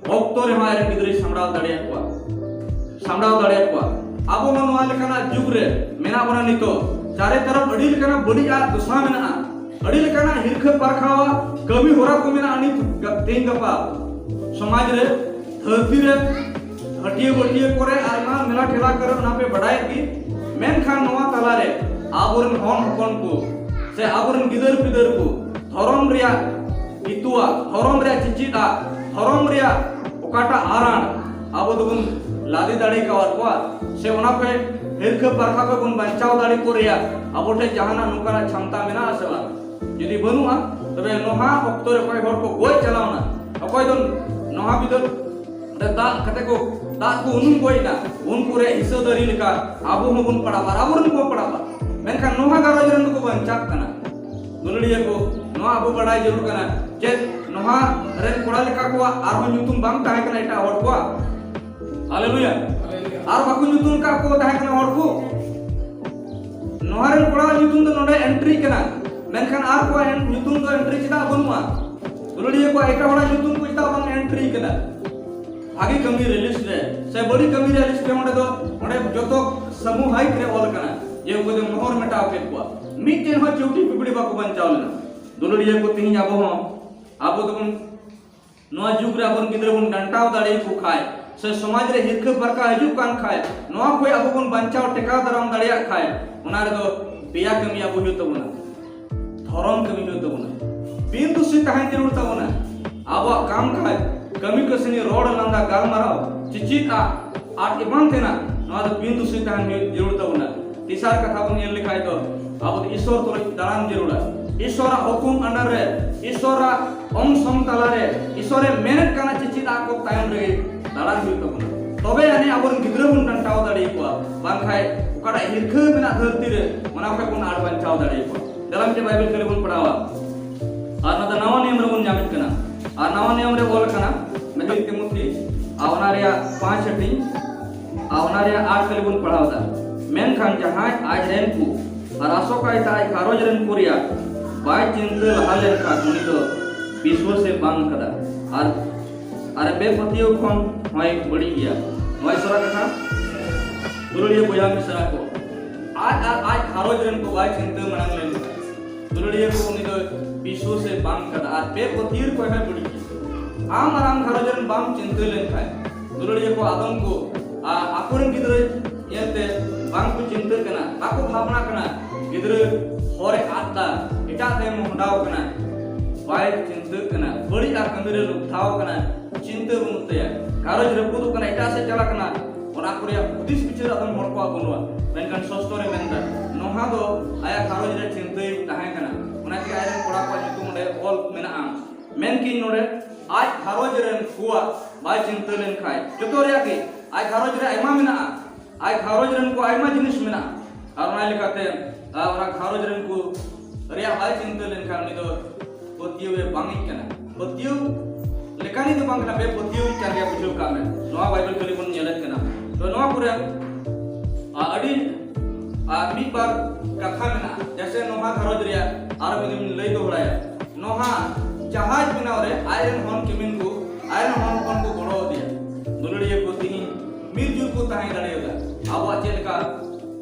ᱚᱠᱛᱚ ᱨᱮᱦᱚᱸ ᱟᱡ ᱨᱮᱱ ᱜᱤᱫᱽᱨᱟᱹᱭ ᱥᱟᱢᱵᱲᱟᱣ ᱫᱟᱲᱮᱭᱟᱜ ᱠᱚᱣᱟ, ᱥᱟᱢᱵᱲᱟᱣ ᱫᱟᱲᱮᱭᱟᱜ ᱠᱚᱣᱟ᱾ ᱟᱵᱚ ᱦᱚᱸ ᱱᱚᱣᱟ ᱞᱮᱠᱟᱱᱟᱜ ᱡᱩᱜᱽ ᱨᱮ ᱢᱮᱱᱟᱜ ᱵᱚᱱᱟ ᱱᱤᱛᱚᱜ᱾ ᱪᱟᱨᱮ ᱛᱚᱨᱚᱯ ᱟᱹᱰᱤ ᱞᱮᱠᱟᱱᱟᱜ ᱵᱟᱹᱲᱤᱡ ᱟᱨ ᱫᱚᱥᱟ ᱢᱮᱱᱟᱜᱼᱟ, ᱟᱹᱰᱤ ᱞᱮᱠᱟᱱᱟᱜ ᱦᱤᱨᱠᱷᱟᱹ ᱯᱟᱨᱠᱷᱟᱣᱟᱜ ᱠᱟᱹᱢᱤ ᱦᱚᱨᱟ ᱠᱚ ᱢᱮᱱᱟᱜᱼᱟ ᱱᱤᱛ ᱜᱟ-, ᱛᱮᱦᱮᱧ ᱜᱟᱯᱟ ᱥᱚᱢᱟᱡᱽ ᱨᱮ, ᱫᱷᱟᱹᱨᱛᱤ ᱨᱮ, ᱦᱟᱹᱴᱤᱭᱟᱹ ᱵᱟᱹᱴᱤᱭᱟᱹ ᱠᱚᱨᱮ ᱟᱨ ᱮᱢᱟᱱ ᱢᱮᱞᱟ ᱴᱷᱮᱞᱟ ᱠᱚᱨᱮ, ᱚᱱᱟ ᱯᱮ ᱵᱟᱰᱟᱭᱮᱫ ᱜᱮ᱾ ᱢᱮᱱᱠᱷᱟᱱ ᱱᱚᱣᱟ ᱛᱟᱞᱟᱨᱮ ᱟᱵᱚᱨᱮᱱ ᱦᱚᱱ ᱦᱚᱯᱚᱱ ᱠᱚ ᱥᱮ ᱟᱵᱚᱨᱮᱱ ᱜᱤᱫᱟᱹᱨ ᱯᱤᱫᱟᱹᱨ ᱠᱚ ᱫᱷᱚᱨᱚᱢ ᱨᱮᱭᱟᱜ ᱤᱛᱩᱣᱟᱜ, ᱫᱷᱚᱨᱚᱢ ᱨᱮᱭᱟᱜ ᱪᱤᱪᱤᱫ ᱟᱜ, ᱫᱷᱚᱨᱚᱢ ᱨᱮᱭᱟᱜ ᱚᱠᱟᱴᱟᱜ ᱟᱨᱟᱬ ᱟᱵᱚ ᱫᱚᱵᱚᱱ ᱞᱟᱫᱮ ᱫᱟᱲᱮ ᱠᱟᱣᱟᱫ ᱠᱚᱣᱟ, ᱥᱮ ᱚᱱᱟ ᱠᱷᱚᱱ ᱦᱤᱨᱠᱷᱟᱹ ᱯᱟᱨᱠᱷᱟ ᱠᱷᱚᱱ ᱵᱚᱱ ᱵᱟᱧᱪᱟᱣ ᱫᱟᱲᱮ ᱠᱚ ᱨᱮᱭᱟᱜ ᱟᱵᱚ ᱴᱷᱮᱱ ᱡᱟᱦᱟᱱᱟᱜ ᱱᱚᱝᱠᱟᱱᱟᱜ ᱪᱷᱟᱢᱛᱟ ᱢᱮᱱᱟᱜᱼᱟ ᱥᱮ ᱵᱟᱝ? ᱡᱩᱫᱤ ᱵᱟᱹᱱᱩᱜᱼᱟ, ᱛᱚᱵᱮ ᱱᱚᱣᱟ ᱚᱠᱛᱚ ᱨᱮ ᱚᱠᱚᱭ ᱦᱚᱲ ᱠᱚ ᱜᱚᱡ ᱪᱟᱞᱟᱣᱱᱟ, ᱚᱠᱚᱭ ᱫᱚ ᱱᱚᱣᱟ ᱵᱤᱫᱟᱹᱞ ᱚᱸᱰᱮ ᱫᱟᱜ ᱠᱟᱛᱮ ᱠᱚ, ᱫᱟᱜ ᱠᱚ ᱩᱱᱩᱢ ᱜᱚᱡ ᱮᱱᱟ, ᱩᱱᱠᱩ ᱨᱮ ᱦᱤᱥᱟᱹ ᱫᱟᱹᱨᱤ ᱞᱮᱠᱟ ᱟᱵᱚ ᱦᱚᱸᱵᱚᱱ ᱯᱟᱲᱟᱜᱼᱟ ᱟᱨ ᱟᱵᱚᱨᱮᱱ ᱠᱚ ᱯᱟᱲᱟᱜᱼᱟ᱾ ᱢᱮᱱᱠᱷᱟᱱ ᱱᱚᱣᱟ ᱜᱷᱟᱨᱚᱸᱡᱽ ᱨᱮᱱ ᱫᱚᱠᱚ ᱵᱟᱧᱪᱟᱜ ᱠᱟᱱᱟ᱾ ᱫᱩᱞᱟᱹᱲᱤᱭᱟᱹ ᱠᱚ, ᱱᱚᱣᱟ ᱟᱵᱚ ᱵᱟᱲᱟᱭ ᱡᱟᱹᱨᱩᱲ ᱠᱟᱱᱟ, ᱪᱮᱫ ᱱᱚᱣᱟ ᱨᱮᱱ ᱠᱚᱲᱟ ᱞᱮᱠᱟ ᱠᱚᱣᱟᱜ ᱟᱨᱦᱚᱸ ᱧᱩᱛᱩᱢ ᱵᱟᱝ ᱛᱟᱦᱮᱸ ᱠᱟᱱᱟ ᱮᱴᱟᱜ ᱦᱚᱲ ᱠᱚᱣᱟᱜ? ᱦᱟᱞᱮᱞᱩᱭᱟ᱾ ᱟᱨ ᱵᱟᱠᱚ ᱧᱩᱛᱩᱢ ᱠᱟᱜ ᱠᱚ ᱛᱟᱦᱮᱸ ᱠᱟᱱᱟ ᱦᱚᱲ ᱠᱚ᱾ ᱱᱚᱣᱟ ᱨᱮᱱ ᱠᱚᱲᱟᱣᱟᱜ ᱧᱩᱛᱩᱢ ᱫᱚ ᱱᱚᱰᱮ ᱮᱱᱴᱨᱤ ᱠᱟᱱᱟ, ᱢᱮᱱᱠᱷᱟᱱ ᱟᱨ ᱠᱚᱣᱟᱜ ᱮᱱ-, ᱧᱩᱛᱩᱢ ᱫᱚ ᱮᱱᱴᱨᱤ ᱪᱮᱫᱟᱜ ᱵᱟᱹᱱᱩᱜᱼᱟ? ᱫᱩᱞᱟᱹᱲᱤᱭᱟᱹ ᱠᱚᱣᱟᱜ ᱮᱴᱟᱜ ᱦᱚᱲᱟᱜ ᱧᱩᱛᱩᱢ ᱠᱚ ᱪᱮᱫᱟᱜ ᱵᱟᱝ ᱮᱱᱴᱨᱤ ᱠᱟᱱᱟ? ᱵᱷᱟᱜᱮ ᱠᱟᱹᱢᱤ ᱨᱮ ᱞᱤᱥᱴ ᱨᱮ ᱥᱮ ᱵᱟᱹᱲᱤᱡ ᱠᱟᱹᱢᱤ ᱨᱮ ᱞᱤᱥᱴ ᱨᱮ ᱚᱸᱰᱮ ᱫᱚ, ᱚᱸᱰᱮ ᱡᱚᱛᱚ ᱥᱟᱢᱩᱦᱟᱭᱤᱠ ᱨᱮ ᱚᱞ ᱟᱠᱟᱱᱟ ᱡᱮ ᱩᱱᱠᱩ ᱫᱚ ᱢᱚᱦᱚᱨ ᱢᱮᱴᱟᱣ ᱠᱮᱫ ᱠᱚᱣᱟ᱾ ᱢᱤᱫᱴᱮᱱ ᱦᱚᱸ ᱪᱩᱴᱤ ᱯᱤᱯᱲᱤ ᱵᱟᱠᱚ ᱵᱟᱧᱪᱟᱣ ᱞᱮᱱᱟ᱾ ᱫᱩᱞᱟᱹᱲᱤᱭᱟᱹ ᱠᱚ, ᱛᱮᱦᱮᱧ ᱟᱵᱚ ᱦᱚᱸ, ᱟᱵᱚ ᱫᱚᱵᱚᱱ, ᱱᱚᱣᱟ ᱡᱩᱜᱽ ᱨᱮ ᱟᱵᱚᱨᱮᱱ ᱜᱤᱫᱽᱨᱟᱹ ᱵᱚᱱ ᱰᱟᱱᱴᱟᱣ ᱫᱟᱲᱮᱭᱟᱠᱚ ᱠᱷᱟᱡ ᱥᱮ ᱥᱚᱢᱟᱡᱽ ᱨᱮ ᱦᱤᱨᱠᱟᱹ ᱯᱟᱨᱠᱟ ᱦᱤᱡᱩᱜ ᱠᱟᱱ ᱠᱷᱟᱡ, ᱱᱚᱣᱟ ᱠᱷᱚᱡ ᱟᱵᱚ ᱵᱚᱱ ᱵᱟᱧᱪᱟᱣ ᱴᱮᱠᱟᱣ ᱫᱟᱨᱟᱢ ᱫᱟᱲᱮᱭᱟᱜ ᱠᱷᱟᱡ, ᱚᱱᱟ ᱨᱮᱫᱚ ᱯᱮᱭᱟ ᱠᱟᱹᱢᱤ ᱟᱵᱚ ᱦᱩᱭᱩᱜ ᱛᱟᱵᱚᱱᱟ᱾ ᱫᱷᱚᱨᱚᱢ ᱠᱟᱹᱢᱤ ᱦᱩᱭᱩᱜ ᱛᱟᱵᱚᱱᱟ᱾ ᱵᱤᱱ ᱫᱩᱥᱤ ᱛᱟᱦᱮᱸ ᱡᱟᱹᱨᱩᱲ ᱛᱟᱵᱚᱱᱟ᱾ ᱟᱵᱚᱣᱟᱜ ᱠᱟᱢ ᱠᱟᱡᱽ, ᱠᱟᱹᱢᱤ ᱠᱟᱹᱥᱱᱤ, ᱨᱚᱲ ᱞᱟᱸᱫᱟ, ᱜᱟᱞᱢᱟᱨᱟᱣ, ᱪᱮᱪᱮᱫ ᱟᱜ ᱟᱨ ᱮᱢᱟᱱ ᱛᱮᱱᱟᱜ, ᱱᱚᱣᱟ ᱫᱚ ᱵᱤᱱ ᱫᱩᱥᱤ ᱛᱟᱦᱮᱸ ᱦᱩᱭᱩᱜ ᱡᱟᱹᱨᱩᱲ ᱛᱟᱵᱚᱱᱟ᱾ ᱛᱮᱥᱟᱨ ᱠᱟᱛᱷᱟ ᱵᱚᱱ ᱧᱮᱞ ᱞᱮᱠᱷᱟᱡ ᱫᱚ, ᱟᱵᱚ ᱫᱚ ᱤᱥᱚᱨ ᱛᱩᱞᱩᱡ ᱫᱟᱬᱟᱱ ᱡᱟᱹᱨᱩᱲᱟ᱾ ᱤᱥᱚᱨᱟᱜ ᱦᱩᱠᱩᱢ under ᱨᱮ, ᱤᱥᱚᱨᱟᱜ ᱚᱝ ᱥᱚᱝ ᱛᱟᱞᱟᱨᱮ, ᱤᱥᱚᱨᱮ ᱢᱮᱱᱮᱫ ᱠᱟᱱᱟ ᱪᱮᱪᱮᱫ ᱟᱜ ᱠᱚ ᱛᱟᱭᱚᱢ ᱨᱮᱜᱮ ᱫᱟᱬᱟᱱ ᱦᱩᱭᱩᱜ ᱛᱟᱵᱚᱱᱟ᱾ ᱛᱚᱵᱮ ᱟᱹᱱᱤᱡ ᱟᱵᱚᱨᱮᱱ ᱜᱤᱫᱽᱨᱟᱹ ᱵᱚᱱ ᱰᱟᱱᱴᱟᱣ ᱫᱟᱲᱮᱭᱟᱠᱚᱣᱟ, ᱵᱟᱝᱠᱷᱟᱡ ᱚᱠᱟᱴᱟᱜ ᱦᱤᱨᱠᱷᱟᱹ ᱢᱮᱱᱟᱜ ᱫᱷᱟᱹᱨᱛᱤ ᱨᱮ, ᱚᱱᱟ ᱠᱷᱚᱡ ᱵᱚᱱ ᱟᱲ ᱵᱟᱧᱪᱟᱣ ᱫᱟᱲᱮᱭᱟᱠᱚᱣᱟ᱾ ᱫᱮᱞᱟ ᱢᱤᱫᱴᱮᱡ ᱵᱟᱭᱵᱮᱞ ᱠᱷᱟᱹᱞᱤ ᱵᱚᱱ ᱯᱟᱲᱦᱟᱣᱟ᱾ ᱟᱨ ᱱᱚᱣᱟ ᱫᱚ ᱱᱟᱣᱟ ᱱᱤᱭᱚᱢ ᱨᱮᱵᱚᱱ ᱧᱟᱢᱮᱫ ᱠᱟᱱᱟ᱾ ᱟᱨ ᱱᱟᱣᱟ ᱱᱤᱭᱚᱢ ᱨᱮ ᱚᱞ ᱟᱠᱟᱱᱟ, ᱢᱤᱫ ᱛᱤᱢᱚᱛᱷᱤ, ᱟᱨ ᱚᱱᱟ ᱨᱮᱭᱟᱜ ᱯᱟᱸᱪ ᱦᱟᱹᱴᱤᱧ, ᱟᱨ ᱚᱱᱟ ᱨᱮᱭᱟᱜ ᱟᱴ ᱠᱷᱟᱹᱞᱤ ᱵᱚᱱ ᱯᱟᱲᱦᱟᱣ ᱮᱫᱟ᱾ ᱢᱮᱱᱠᱷᱟᱱ ᱡᱟᱦᱟᱸᱭ ᱟᱡ ᱨᱮᱱ ᱠᱚ ᱟᱨ ᱟᱥᱚᱠᱟᱭ ᱛᱮ ᱟᱡ ᱜᱷᱟᱨᱚᱸᱡᱽ ᱨᱮᱱ ᱠᱚ ᱨᱮᱭᱟᱜ ᱵᱟᱭ ᱪᱤᱱᱛᱟᱹ ᱞᱟᱦᱟ ᱞᱮᱱᱠᱷᱟᱱ ᱩᱱᱤ ᱫᱚ ᱵᱤᱥᱣᱟᱹᱥ ᱮ ᱵᱟᱝ ᱟᱠᱟᱫᱟ ᱟᱨ, ᱟᱨ ᱵᱮᱯᱟᱹᱛᱭᱟᱹᱣ ᱠᱷᱚᱱ ᱦᱚᱸᱭ ᱵᱟᱹᱲᱤᱡ ᱜᱮᱭᱟ᱾ ᱱᱚᱣᱟ ᱤᱥᱚᱨᱟ ᱠᱟᱛᱷᱟ, ᱫᱩᱞᱟᱹᱲᱤᱭᱟᱹ ᱵᱚᱭᱦᱟ ᱢᱤᱥᱨᱟ ᱠᱚ, ᱟᱡ ᱟᱨ ᱟᱡ ᱜᱷᱟᱨᱚᱸᱡᱽ ᱨᱮᱱ ᱠᱚ ᱵᱟᱭ ᱪᱤᱱᱛᱟᱹ ᱢᱟᱲᱟᱝ ᱞᱮᱱᱠᱷᱟᱱ, ᱫᱩᱞᱟᱹᱲᱤᱭᱟᱹ ᱠᱚ, ᱩᱱᱤ ᱫᱚ ᱵᱤᱥᱣᱟᱹᱥ ᱮ ᱵᱟᱝ ᱟᱠᱟᱫᱟ ᱟᱨ ᱵᱮᱯᱟᱹᱛᱭᱟᱹᱣ ᱠᱷᱚᱱ ᱦᱚᱸᱭ ᱵᱟᱹᱲᱤᱡ ᱜᱮᱭᱟ᱾ ᱟᱢ ᱟᱨ ᱟᱢ ᱜᱷᱟᱨᱚᱸᱡᱽ ᱨᱮᱱ ᱵᱟᱢ ᱪᱤᱱᱛᱟᱹ ᱞᱮᱱᱠᱷᱟᱱ, ᱫᱩᱞᱟᱹᱲᱤᱭᱟᱹ ᱠᱚ, ᱟᱫᱚᱢ ᱠᱚ, ᱟ-, ᱟᱠᱚᱨᱮᱱ ᱜᱤᱫᱽᱨᱟᱹ ᱧᱮᱞᱛᱮ ᱵᱟᱝ ᱠᱚ ᱪᱤᱱᱛᱟᱹᱜ ᱠᱟᱱᱟ, ᱵᱟᱠᱚ ᱵᱷᱟᱵᱽᱱᱟ ᱠᱟᱱᱟ, ᱜᱤᱫᱽᱨᱟᱹ ᱦᱚᱨᱮ ᱟᱫ ᱫᱟ, ᱮᱴᱟᱜ ᱛᱮ ᱢᱚᱦᱰᱟᱣ ᱠᱟᱱᱟ, ᱵᱟᱭ ᱪᱤᱱᱛᱟᱹᱜ ᱠᱟᱱᱟ, ᱵᱟᱹᱲᱤᱡ ᱟᱜ ᱠᱟᱹᱢᱤ ᱨᱮ ᱞᱚᱠᱷᱛᱟᱣ ᱠᱟᱱᱟ, ᱪᱤᱱᱛᱟᱹ ᱵᱟᱹᱱᱩᱜ ᱛᱟᱭᱟ, ᱜᱷᱟᱨᱚᱸᱡᱽ ᱨᱟᱹᱯᱩᱫᱚᱜ ᱠᱟᱱᱟ, ᱮᱴᱟᱜ ᱥᱮᱫ ᱪᱟᱞᱟᱜ ᱠᱟᱱᱟ, ᱚᱱᱟ ᱠᱚ ᱨᱮᱭᱟᱜ ᱦᱩᱫᱤᱥ ᱵᱤᱪᱟᱹᱨ ᱟᱫᱚᱢ ᱦᱚᱲ ᱠᱚᱣᱟᱜ ᱵᱟᱹᱱᱩᱜᱼᱟ᱾ ᱢᱮᱱᱠᱷᱟᱱ ᱥᱚᱥᱛᱚ ᱨᱮ ᱢᱮᱱᱫᱟ, ᱱᱚᱣᱟ ᱫᱚ ᱟᱭᱟᱜ ᱜᱷᱟᱨᱚᱸᱡᱽ ᱨᱮ ᱪᱤᱱᱛᱟᱹᱭ ᱛᱟᱦᱮᱸ ᱠᱟᱱᱟ, ᱚᱱᱟ ᱛᱮᱜᱮ ᱟᱡᱨᱮᱱ ᱠᱚᱲᱟ ᱠᱚᱣᱟᱜ ᱧᱩᱛᱩᱢ ᱚᱸᱰᱮ ᱚᱞ ᱢᱮᱱᱟᱜᱼᱟ᱾ ᱢᱮᱱ ᱠᱤᱧ ᱱᱚᱰᱮ ᱟᱡ ᱜᱷᱟᱨᱚᱸᱡᱽ ᱨᱮᱱ ᱠᱚᱣᱟᱜ ᱵᱟᱭ ᱪᱤᱱᱛᱟᱹ ᱞᱮᱱᱠᱷᱟᱱ, ᱡᱚᱛᱚ ᱨᱮᱭᱟᱜ ᱜᱮ ᱟᱡ ᱜᱷᱟᱨᱚᱸᱡᱽ ᱨᱮ ᱟᱭᱢᱟ ᱢᱮᱱᱟᱜᱼᱟ, ᱟᱡ ᱜᱷᱟᱨᱚᱸᱡᱽ ᱨᱮᱱ ᱠᱚ ᱟᱭᱢᱟ ᱡᱤᱱᱤᱥ ᱢᱮᱱᱟᱜᱼᱟ, ᱟᱨ ᱚᱱᱟ ᱞᱮᱠᱟᱛᱮ ᱟᱨ ᱚᱱᱟ ᱜᱷᱟᱨᱚᱸᱡᱽ ᱨᱮᱱ ᱠᱚ ᱨᱮᱭᱟᱜ ᱵᱟᱭ ᱪᱤᱱᱛᱟᱹ ᱞᱮᱱᱠᱷᱟᱱ ᱩᱱᱤ ᱫᱚ ᱯᱟᱹᱛᱭᱟᱹᱣ ᱮ ᱵᱟᱝᱤᱡ ᱠᱟᱱᱟ᱾ ᱯᱟᱹᱛᱭᱟᱹᱣ ᱞᱮᱠᱟᱱᱤᱡ ᱫᱚ ᱵᱟᱝ ᱠᱟᱱᱟ, ᱵᱮᱯᱟᱹᱛᱭᱟᱹᱣᱤᱡ ᱠᱟᱱ ᱜᱮᱭᱟ, ᱵᱩᱡᱷᱟᱹᱣ ᱠᱟᱜ ᱢᱮ᱾ ᱱᱚᱣᱟ ᱵᱟᱭᱵᱮᱞ ᱠᱟᱹᱨᱤ ᱵᱚᱱ ᱧᱮᱞᱮᱫ ᱠᱟᱱᱟ᱾ ᱛᱚ ᱱᱚᱣᱟ ᱠᱚᱨᱮ ᱟ, ᱟᱹᱰᱤ ᱟ, ᱢᱤᱫ ᱵᱟᱨ ᱠᱟᱛᱷᱟ ᱢᱮᱱᱟᱜᱼᱟ, ᱡᱮᱭᱥᱮ ᱱᱚᱣᱟ ᱜᱷᱟᱨᱚᱸᱡᱽ ᱨᱮᱭᱟᱜ ᱟᱨ ᱢᱤᱫ ᱫᱤᱱ ᱞᱟᱹᱭ ᱫᱚᱦᱲᱟᱭᱟ᱾ ᱱᱚᱣᱟ ᱡᱟᱦᱟᱡᱽ ᱵᱮᱱᱟᱣ ᱨᱮ ᱟᱡ ᱨᱮᱱ ᱦᱚᱱ ᱠᱤᱢᱤᱱ ᱠᱚ, ᱟᱡ ᱨᱮᱱ ᱦᱚᱱ ᱦᱚᱯᱚᱱ ᱠᱚ ᱜᱚᱲᱚ ᱟᱫᱮᱭᱟ᱾ ᱫᱩᱞᱟᱹᱲᱤᱭᱟᱹ ᱠᱚ ᱛᱤᱦᱤᱧ ᱢᱤᱞ ᱡᱩᱞ ᱠᱚ ᱛᱟᱦᱮᱸ ᱫᱟᱲᱮᱭᱟᱫᱟ᱾ ᱟᱵᱚᱣᱟᱜ ᱪᱮᱫ ᱞᱮᱠᱟ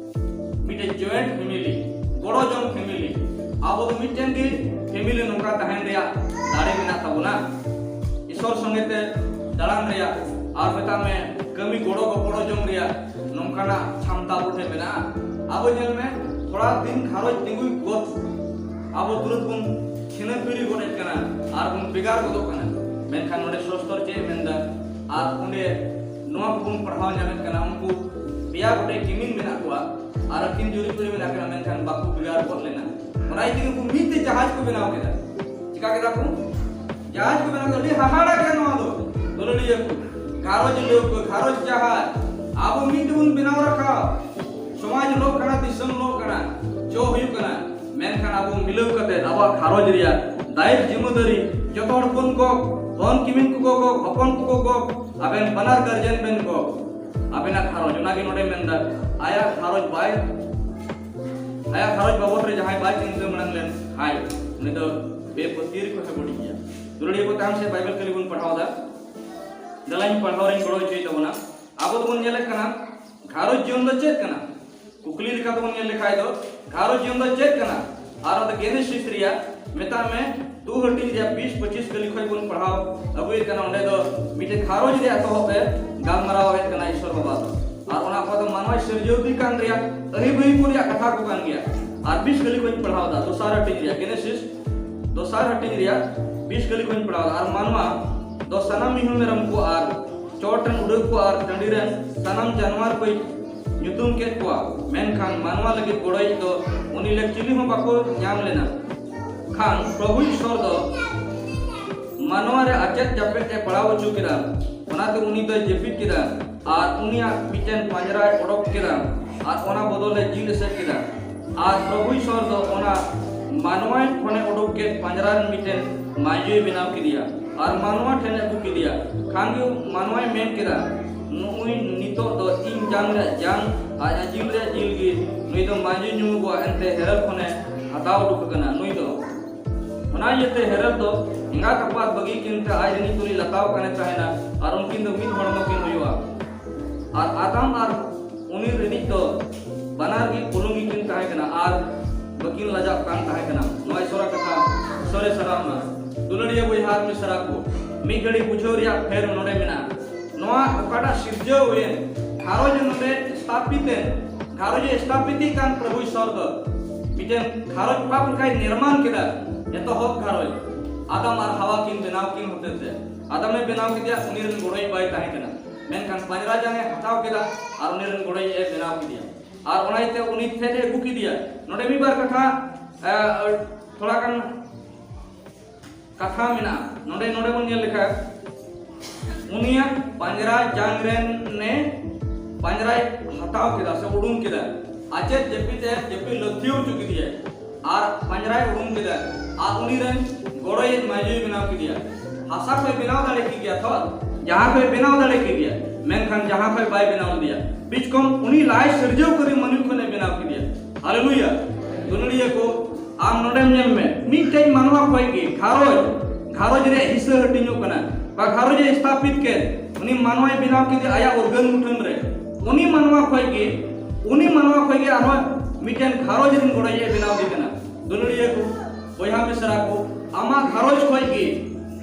ᱢᱤᱫᱴᱮᱡ joint family, ᱜᱚᱲᱚ ᱡᱚᱝ family, ᱟᱵᱚ ᱫᱚ ᱢᱤᱫᱴᱮᱱ ᱜᱮ family ᱱᱚᱝᱠᱟ ᱛᱟᱦᱮᱱ ᱨᱮᱭᱟᱜ ᱫᱟᱲᱮ ᱢᱮᱱᱟᱜ ᱛᱟᱵᱚᱱᱟ᱾ ᱤᱥᱚᱨ ᱥᱚᱸᱜᱮ ᱛᱮ ᱫᱟᱬᱟᱱ ᱨᱮᱭᱟᱜ ᱟᱨ ᱢᱮᱛᱟᱜ ᱢᱮ ᱠᱟᱹᱢᱤ ᱜᱚᱲᱚ ᱜᱚᱯᱚᱲᱚ ᱡᱚᱝ ᱨᱮᱭᱟᱜ ᱱᱚᱝᱠᱟᱱᱟᱜ ᱪᱷᱟᱢᱛᱟ ᱟᱵᱚ ᱴᱷᱮᱱ ᱢᱮᱱᱟᱜᱼᱟ᱾ ᱟᱵᱚ ᱧᱮᱞ ᱢᱮ, ᱛᱷᱚᱲᱟ ᱫᱤᱱ ᱜᱷᱟᱨᱚᱸᱡᱽ ᱛᱤᱸᱜᱩᱭ ᱜᱚᱫ, ᱟᱵᱚ ᱛᱩᱨᱟᱹᱛ ᱵᱚᱱ ᱪᱷᱤᱱᱟᱹ ᱯᱷᱤᱨᱤ ᱜᱚᱫ ᱮᱫ ᱠᱟᱱᱟ ᱟᱨ ᱵᱚᱱ ᱵᱷᱮᱜᱟᱨ ᱜᱚᱫᱚᱜ ᱠᱟᱱᱟ᱾ ᱢᱮᱱᱠᱷᱟᱱ ᱱᱚᱰᱮ ᱥᱚᱥᱛᱚᱨ ᱪᱮᱫ ᱮ ᱢᱮᱱᱫᱟ? ᱟᱨ ᱚᱸᱰᱮ ᱱᱚᱣᱟ ᱠᱚᱵᱚᱱ ᱯᱟᱲᱦᱟᱣ ᱧᱟᱢᱮᱫ ᱠᱟᱱᱟ, ᱩᱱᱠᱩ ᱯᱮᱭᱟ ᱜᱚᱴᱮᱡ ᱠᱤᱢᱤᱱ ᱢᱮᱱᱟᱜ ᱠᱚᱣᱟ ᱟᱨ ᱟᱹᱠᱤᱱ ᱡᱩᱨᱤ ᱯᱟᱹᱨᱤ ᱢᱮᱱᱟᱜ ᱠᱤᱱᱟ, ᱢᱮᱱᱠᱷᱟᱱ ᱵᱟᱠᱚ ᱵᱷᱮᱜᱟᱨ ᱜᱚᱫ ᱞᱮᱱᱟ᱾ ᱚᱱᱟ ᱤᱫᱤ ᱛᱮ ᱩᱱᱠᱩ ᱢᱤᱫ ᱛᱮ ᱡᱟᱦᱟᱡᱽ ᱠᱚ ᱵᱮᱱᱟᱣ ᱠᱮᱫᱟ᱾ ᱪᱤᱠᱟ ᱠᱮᱫᱟ ᱠᱚ? ᱡᱟᱦᱟᱡᱽ ᱠᱚ ᱵᱮᱱᱟᱣ ᱠᱮᱫᱟ᱾ ᱟᱹᱰᱤ ᱦᱟᱦᱟᱲᱟ ᱜᱮ ᱱᱚᱣᱟ ᱫᱚ᱾ ᱫᱩᱞᱟᱹᱲᱤᱭᱟᱹ ᱠᱚ, ᱜᱷᱟᱨᱚᱸᱡᱽ ᱞᱟᱹᱣᱠᱟᱹ, ᱜᱷᱟᱨᱚᱸᱡᱽ ᱡᱟᱦᱟᱡᱽ, ᱟᱵᱚ ᱢᱤᱫ ᱛᱮᱵᱚᱱ ᱵᱮᱱᱟᱣ ᱨᱟᱠᱟᱵ᱾ ᱥᱚᱢᱟᱡᱽ ᱞᱚᱜ ᱠᱟᱱᱟ, ᱫᱤᱥᱚᱢ ᱞᱚᱜ ᱠᱟᱱᱟ, ᱪᱚ ᱦᱩᱭᱩᱜ ᱠᱟᱱᱟ, ᱢᱮᱱᱠᱷᱟᱱ ᱟᱵᱚ ᱢᱤᱞᱟᱹᱣ ᱠᱟᱛᱮ ᱟᱵᱚᱣᱟᱜ ᱜᱷᱟᱨᱚᱸᱡᱽ ᱨᱮᱭᱟᱜ ᱫᱟᱭᱤᱛ ᱡᱤᱢᱟᱹᱫᱟᱨᱤ ᱡᱚᱛᱚ ᱦᱚᱲ ᱵᱚᱱ ᱜᱚᱜ, ᱦᱚᱱ ᱠᱤᱢᱤᱱ ᱠᱚᱠᱚ ᱜᱚᱜ, ᱦᱚᱯᱚᱱ ᱠᱚᱠᱚ ᱜᱚᱜ, ᱟᱵᱮᱱ ᱵᱟᱱᱟᱨ guardian ᱵᱮᱱ ᱜᱚᱜ᱾ ᱟᱵᱮᱱᱟᱜ ᱜᱷᱟᱨᱚᱸᱡᱽ, ᱚᱱᱟᱜᱮ ᱱᱚᱰᱮ ᱢᱮᱱᱫᱟ, ᱟᱭᱟᱜ ᱜᱷᱟᱨᱚᱸᱡᱽ ᱵᱟᱭ, ᱟᱭᱟᱜ ᱜᱷᱟᱨᱚᱸᱡᱽ ᱵᱟᱵᱚᱫ ᱨᱮ ᱡᱟᱦᱟᱸᱭ ᱵᱟᱭ ᱪᱤᱱᱛᱟᱹ ᱢᱟᱲᱟᱝ ᱞᱮᱱ ᱠᱷᱟᱡ, ᱩᱱᱤ ᱫᱚ ᱵᱮᱯᱟᱹᱛᱭᱟᱹᱣ ᱨᱮᱠᱚ ᱦᱮᱵᱚᱰᱤ ᱜᱮᱭᱟ᱾ ᱫᱩᱞᱟᱹᱲᱤᱭᱟᱹ ᱠᱚ, ᱛᱟᱭᱚᱢ ᱥᱮᱫ ᱵᱟᱭᱵᱮᱞ ᱠᱟᱹᱨᱤ ᱵᱚᱱ ᱯᱟᱲᱦᱟᱣ ᱫᱟ᱾ ᱫᱮᱞᱟᱧ ᱯᱟᱲᱦᱟᱣ ᱨᱤᱧ ᱜᱚᱲᱚ ᱦᱚᱪᱚᱭ ᱛᱟᱵᱚᱱᱟ᱾ ᱟᱵᱚ ᱫᱚᱵᱚᱱ ᱧᱮᱞᱮᱫ ᱠᱟᱱᱟ, ᱜᱷᱟᱨᱚᱸᱡᱽ ᱡᱤᱭᱚᱱ ᱫᱚ ᱪᱮᱫ ᱠᱟᱱᱟ? ᱠᱩᱠᱞᱤ ᱞᱮᱠᱟ ᱛᱮᱵᱚᱱ ᱧᱮᱞ ᱞᱮᱠᱷᱟᱡ ᱫᱚ, ᱜᱷᱟᱨᱚᱸᱡᱽ ᱡᱤᱭᱚᱱ ᱫᱚ ᱪᱮᱫ ᱠᱟᱱᱟ? ᱟᱨ ᱚᱱᱟ ᱫᱚ ᱜᱮᱱᱮᱥᱤᱥ ᱨᱮᱭᱟᱜ, ᱢᱮᱛᱟᱜ ᱢᱮ, ᱫᱩ ᱦᱟᱹᱴᱤᱧ ᱨᱮᱭᱟᱜ ᱵᱤᱥ ᱯᱚᱸᱪᱤᱥ ᱠᱟᱹᱞᱤ ᱠᱷᱚᱱ ᱵᱚᱱ ᱯᱟᱲᱦᱟᱣ ᱟᱹᱜᱩᱭᱮᱫ ᱠᱟᱱᱟ᱾ ᱚᱸᱰᱮ ᱫᱚ ᱢᱤᱫᱴᱮᱱ ᱜᱷᱟᱨᱚᱸᱡᱽ ᱨᱮᱭᱟᱜ ᱮᱛᱚᱦᱚᱵ ᱮ ᱜᱟᱞᱢᱟᱨᱟᱣ ᱮᱫ ᱠᱟᱱᱟ ᱤᱥᱚᱨ ᱵᱟᱵᱟ ᱫᱚ᱾ ᱟᱨ ᱚᱱᱟ ᱚᱠᱟ ᱫᱚ ᱢᱟᱱᱣᱟ ᱥᱤᱨᱡᱟᱹᱣ ᱫᱤ ᱠᱟᱱ ᱨᱮᱭᱟᱜ ᱟᱹᱦᱤ ᱵᱟᱹᱦᱤ ᱠᱚ ᱨᱮᱭᱟᱜ ᱠᱟᱛᱷᱟ ᱠᱚ ᱠᱟᱱ ᱜᱮᱭᱟ᱾ ᱟᱨ ᱵᱤᱥ ᱠᱟᱹᱞᱤ ᱠᱷᱚᱱ ᱯᱟᱲᱦᱟᱣ ᱫᱟ, ᱫᱚᱥᱟᱨ ᱦᱟᱹᱴᱤᱧ ᱨᱮᱭᱟᱜ, ᱜᱮᱱᱮᱥᱤᱥ ᱫᱚᱥᱟᱨ ᱦᱟᱹᱴᱤᱧ ᱨᱮᱭᱟᱜ ᱵᱤᱥ ᱠᱟᱹᱞᱤ ᱠᱷᱚᱱ ᱯᱟᱲᱦᱟᱣ ᱫᱟ᱾ ᱟᱨ ᱢᱟᱱᱣᱟ ᱫᱚ ᱥᱟᱱᱟᱢ ᱢᱤᱦᱩ ᱢᱮᱨᱚᱢ ᱠᱚ ᱟᱨ ᱪᱚᱴ ᱨᱮᱱ ᱩᱰᱟᱹᱣ ᱠᱚ ᱟᱨ ᱴᱟᱺᱰᱤ ᱨᱮᱱ ᱥᱟᱱᱟᱢ ᱡᱟᱱᱣᱟᱨ ᱠᱚᱭ ᱧᱩᱛᱩᱢ ᱠᱮᱫ ᱠᱚᱣᱟ, ᱢᱮᱱᱠᱷᱟᱱ ᱢᱟᱱᱣᱟ ᱞᱟᱹᱜᱤᱫ ᱜᱚᱲᱚᱭᱤᱡ ᱫᱚ ᱩᱱᱤ ᱞᱮᱠ ᱪᱤᱞᱤ ᱦᱚᱸ ᱵᱟᱠᱚ ᱧᱟᱢ ᱞᱮᱱᱟ᱾ ᱠᱷᱟᱱ ᱯᱨᱚᱵᱷᱩ ᱤᱥᱚᱨ ᱫᱚ ᱢᱟᱱᱣᱟ ᱨᱮ ᱟᱪᱮᱫ ᱡᱟᱯᱮᱫ ᱮ ᱯᱟᱲᱟᱣ ᱦᱚᱪᱚ ᱠᱮᱫᱟ᱾ ᱚᱱᱟᱛᱮ ᱩᱱᱤ ᱫᱚᱭ ᱡᱟᱹᱯᱤᱫ ᱠᱮᱫᱟ ᱟᱨ ᱩᱱᱤᱭᱟᱜ ᱢᱤᱫᱴᱮᱱ ᱯᱟᱸᱡᱽᱨᱟᱭ ᱚᱰᱚᱠ ᱠᱮᱫᱟ ᱟᱨ ᱚᱱᱟ ᱵᱚᱫᱚᱞ ᱮ ᱡᱤᱞ ᱮᱥᱮᱫ ᱠᱮᱫᱟ᱾ ᱟᱨ ᱯᱨᱚᱵᱷᱩ ᱤᱥᱚᱨ ᱫᱚ ᱚᱱᱟ ᱢᱟᱱᱣᱟ ᱠᱷᱚᱱᱮ ᱚᱰᱚᱠ ᱠᱮᱫ ᱯᱟᱸᱡᱽᱨᱟ ᱨᱮᱱ ᱢᱤᱫᱴᱮᱱ ᱢᱟᱹᱭᱡᱩᱭ ᱵᱮᱱᱟᱣ ᱠᱮᱫᱮᱭᱟ ᱟᱨ ᱢᱟᱱᱣᱟ ᱴᱷᱮᱱᱮ ᱟᱹᱜᱩ ᱠᱮᱫᱮᱭᱟ᱾ ᱠᱷᱟᱱ ᱜᱮ ᱢᱟᱱᱣᱟᱭ ᱢᱮᱱ ᱠᱮᱫᱟ, "ᱱᱩᱭ ᱱᱤᱛᱚᱜ ᱫᱚ ᱤᱧ ᱡᱟᱝ ᱨᱮᱭᱟᱜ ᱡᱟᱝ ᱟᱨ ᱤᱧᱟᱜ ᱡᱤᱞ ᱨᱮᱭᱟᱜ ᱡᱤᱞ ᱜᱮ, ᱱᱩᱭ ᱫᱚ ᱢᱟᱹᱭᱡᱩᱭ ᱧᱩᱢᱩᱜᱚᱜᱼᱟ", ᱮᱱᱛᱮ ᱦᱮᱨᱮᱞ ᱠᱷᱚᱱᱮ ᱦᱟᱛᱟᱣ ᱩᱰᱩᱠ ᱟᱠᱟᱱᱟ ᱱᱩᱭ ᱫᱚ᱾ ᱚᱱᱟ ᱤᱭᱟᱹᱛᱮ ᱦᱮᱨᱮᱞ ᱫᱚ ᱮᱸᱜᱟᱛ ᱟᱯᱟᱛ ᱵᱟᱹᱜᱤ ᱠᱤᱱ ᱛᱮ ᱟᱡ ᱨᱤᱱᱤᱡ ᱛᱩᱞᱩᱡ ᱞᱟᱛᱟᱣ ᱠᱟᱱᱮ ᱛᱟᱦᱮᱱᱟ ᱟᱨ ᱩᱱᱠᱤᱱ ᱫᱚ ᱢᱤᱫ ᱦᱚᱲᱢᱚ ᱠᱤᱱ ᱦᱩᱭᱩᱜᱼᱟ᱾ ᱟᱨ ᱟᱫᱟᱢ ᱟᱨ ᱩᱱᱤ ᱨᱤᱱᱤᱡ ᱫᱚ ᱵᱟᱱᱟᱨ ᱜᱮ ᱠᱩᱞᱩᱝ ᱜᱮᱠᱤᱱ ᱛᱟᱦᱮᱸ ᱠᱟᱱᱟ ᱟᱨ ᱵᱟᱹᱠᱤᱱ ᱞᱟᱡᱟᱜ ᱠᱟᱱ ᱛᱟᱦᱮᱸ ᱠᱟᱱᱟ᱾ ᱱᱚᱣᱟ ᱤᱥᱚᱨᱟᱜ ᱠᱟᱛᱷᱟ ᱤᱥᱚᱨᱮ ᱥᱟᱨᱦᱟᱣ ᱢᱟ᱾ ᱫᱩᱞᱟᱹᱲᱤᱭᱟᱹ ᱵᱚᱭᱦᱟ ᱟᱨ ᱢᱤᱥᱨᱟ ᱠᱚ, ᱢᱤᱫ ᱜᱷᱟᱹᱲᱤ ᱵᱩᱡᱷᱟᱹᱣ ᱨᱮᱭᱟᱜ ᱯᱷᱮᱨ ᱱᱚᱰᱮ ᱢᱮᱱᱟᱜᱼᱟ᱾ ᱱᱚᱣᱟ ᱚᱠᱟᱴᱟᱜ ᱥᱤᱨᱡᱟᱹᱣ ᱦᱩᱭᱮᱱ ᱜᱷᱟᱨᱚᱸᱡᱽ ᱱᱚᱰᱮ ᱥᱛᱷᱟᱯᱤᱛ ᱮᱱ, ᱜᱷᱟᱨᱚᱸᱡᱽ ᱮ ᱥᱛᱷᱟᱯᱤᱛ ᱠᱟᱱ ᱯᱨᱚᱵᱷᱩ ᱤᱥᱚᱨ ᱫᱚ ᱢᱤᱫᱴᱮᱱ ᱜᱷᱟᱨᱚᱸᱡᱽ ᱚᱠᱟ ᱞᱮᱠᱟᱭ ᱱᱤᱨᱢᱟᱱ ᱠᱮᱫᱟ, ᱮᱛᱚᱦᱚᱵ ᱜᱷᱟᱨᱚᱸᱡᱽ ᱟᱫᱟᱢ ᱟᱨ ᱦᱟᱣᱟ ᱠᱤᱱ ᱵᱮᱱᱟᱣ ᱠᱤᱱ ᱦᱚᱛᱮᱛᱮ᱾ ᱟᱫᱟᱢᱮ ᱵᱮᱱᱟᱣ ᱠᱮᱫᱮᱭᱟ, ᱩᱱᱤ ᱨᱮᱱ ᱜᱚᱲᱚᱭᱤᱡ ᱵᱟᱭ ᱛᱟᱦᱮᱸ ᱠᱟᱱᱟ, ᱢᱮᱱᱠᱷᱟᱱ ᱯᱟᱸᱡᱽᱨᱟ ᱡᱟᱝ ᱮ ᱦᱟᱛᱟᱣ ᱠᱮᱫᱟ ᱟᱨ ᱩᱱᱤ ᱨᱮᱱ ᱜᱚᱲᱚᱭᱤᱡ ᱮ ᱵᱮᱱᱟᱣ ᱠᱮᱫᱮᱭᱟ᱾ ᱟᱨ ᱚᱱᱟ ᱤᱭᱟᱹᱛᱮ ᱩᱱᱤ ᱴᱷᱮᱱ ᱮ ᱟᱹᱜᱩ ᱠᱮᱫᱮᱭᱟ᱾ ᱱᱚᱰᱮ ᱢᱤᱫ ᱵᱟᱨ ᱠᱟᱛᱷᱟ, ᱮ, ᱛᱷᱚᱲᱟ ᱜᱟᱱ ᱠᱟᱛᱷᱟ ᱢᱮᱱᱟᱜᱼᱟ᱾ ᱱᱚᱰᱮ, ᱱᱚᱰᱮ ᱵᱚᱱ ᱧᱮᱞ ᱞᱮᱠᱷᱟᱱ, ᱩᱱᱤᱭᱟᱜ ᱯᱟᱸᱡᱽᱨᱟ ᱡᱟᱝ ᱨᱮᱱ ᱱᱮ ᱯᱟᱸᱡᱽᱨᱟᱭ ᱦᱟᱛᱟᱣ ᱠᱮᱫᱟ ᱥᱮ ᱩᱰᱩᱝ ᱠᱮᱫᱟ᱾ ᱟᱪᱮᱫ ᱡᱟᱹᱯᱤᱫ ᱮ ᱡᱟᱹᱯᱤᱫ ᱞᱟᱹᱛᱷᱤᱭᱟᱹᱣ ᱦᱚᱪᱚ ᱠᱮᱫᱮᱭᱟᱭ ᱟᱨ ᱯᱟᱸᱡᱽᱨᱟᱭ ᱩᱰᱩᱝ ᱠᱮᱫᱟ ᱟᱨ ᱩᱱᱤ ᱨᱮᱱ ᱜᱚᱲᱚᱭᱤᱡ ᱢᱟᱹᱭᱡᱩᱭ ᱵᱮᱱᱟᱣ ᱠᱮᱫᱮᱭᱟ᱾ ᱦᱟᱥᱟ ᱠᱷᱚᱡ ᱵᱮᱱᱟᱣ ᱫᱟᱲᱮ ᱠᱮᱫᱮᱭᱟ ᱛᱚ, ᱡᱟᱦᱟᱸ ᱠᱷᱚᱡ ᱵᱮᱱᱟᱣ ᱫᱟᱲᱮ ᱠᱮᱫᱮᱭᱟ, ᱢᱮᱱᱠᱷᱟᱱ ᱡᱟᱦᱟᱸ ᱠᱷᱚᱡ ᱵᱟᱭ ᱵᱮᱱᱟᱣ ᱞᱮᱫᱮᱭᱟ᱾ ᱵᱤᱪᱠᱚᱢ ᱩᱱᱤ ᱞᱟᱭ ᱥᱤᱨᱡᱟᱹᱣ ᱠᱟᱛᱮ ᱢᱟᱹᱱᱢᱤ ᱠᱷᱚᱱᱮ ᱵᱮᱱᱟᱣ ᱠᱮᱫᱮᱭᱟ᱾ ᱦᱟᱞᱮᱞᱩᱭᱟ, ᱫᱩᱞᱟᱹᱲᱤᱭᱟᱹ ᱠᱚ, ᱟᱢ ᱱᱚᱰᱮᱢ ᱧᱮᱞ ᱢᱮ, ᱢᱤᱫᱴᱮᱡ ᱢᱟᱱᱣᱟ ᱠᱷᱚᱡ ᱜᱮ ᱜᱷᱟᱨᱚᱸᱡᱽ, ᱜᱷᱟᱨᱚᱸᱡᱽ ᱨᱮᱭᱟᱜ ᱦᱤᱥᱟᱹ ᱦᱟᱹᱴᱤᱧᱚᱜ ᱠᱟᱱᱟ᱾ ᱵᱟ ᱜᱷᱟᱨᱚᱸᱡᱽ ᱮ ᱥᱛᱷᱟᱯᱤᱛ ᱠᱮᱫ, ᱩᱱᱤ ᱢᱟᱱᱣᱟᱭ ᱵᱮᱱᱟᱣ ᱠᱮᱫᱮ ᱟᱭᱟᱜ ᱩᱨᱜᱟᱹᱱ ᱢᱩᱴᱷᱟᱹᱱ ᱨᱮ᱾ ᱩᱱᱤ ᱢᱟᱱᱣᱟ ᱠᱷᱚᱡ ᱜᱮ, ᱩᱱᱤ ᱢᱟᱱᱣᱟ ᱠᱷᱚᱡ ᱜᱮ ᱟᱨᱦᱚᱸ ᱢᱤᱫᱴᱮᱱ ᱜᱷᱟᱨᱚᱸᱡᱽ ᱨᱮᱱ ᱜᱚᱲᱚᱭᱤᱡ ᱮ ᱵᱮᱱᱟᱣ ᱫᱮ ᱠᱟᱱᱟ᱾ ᱫᱩᱞᱟᱹᱲᱤᱭᱟᱹ ᱠᱚ, ᱵᱚᱭᱦᱟ ᱢᱤᱥᱨᱟ ᱠᱚ, ᱟᱢᱟᱜ ᱜᱷᱟᱨᱚᱸᱡᱽ ᱠᱷᱚᱡ ᱜᱮ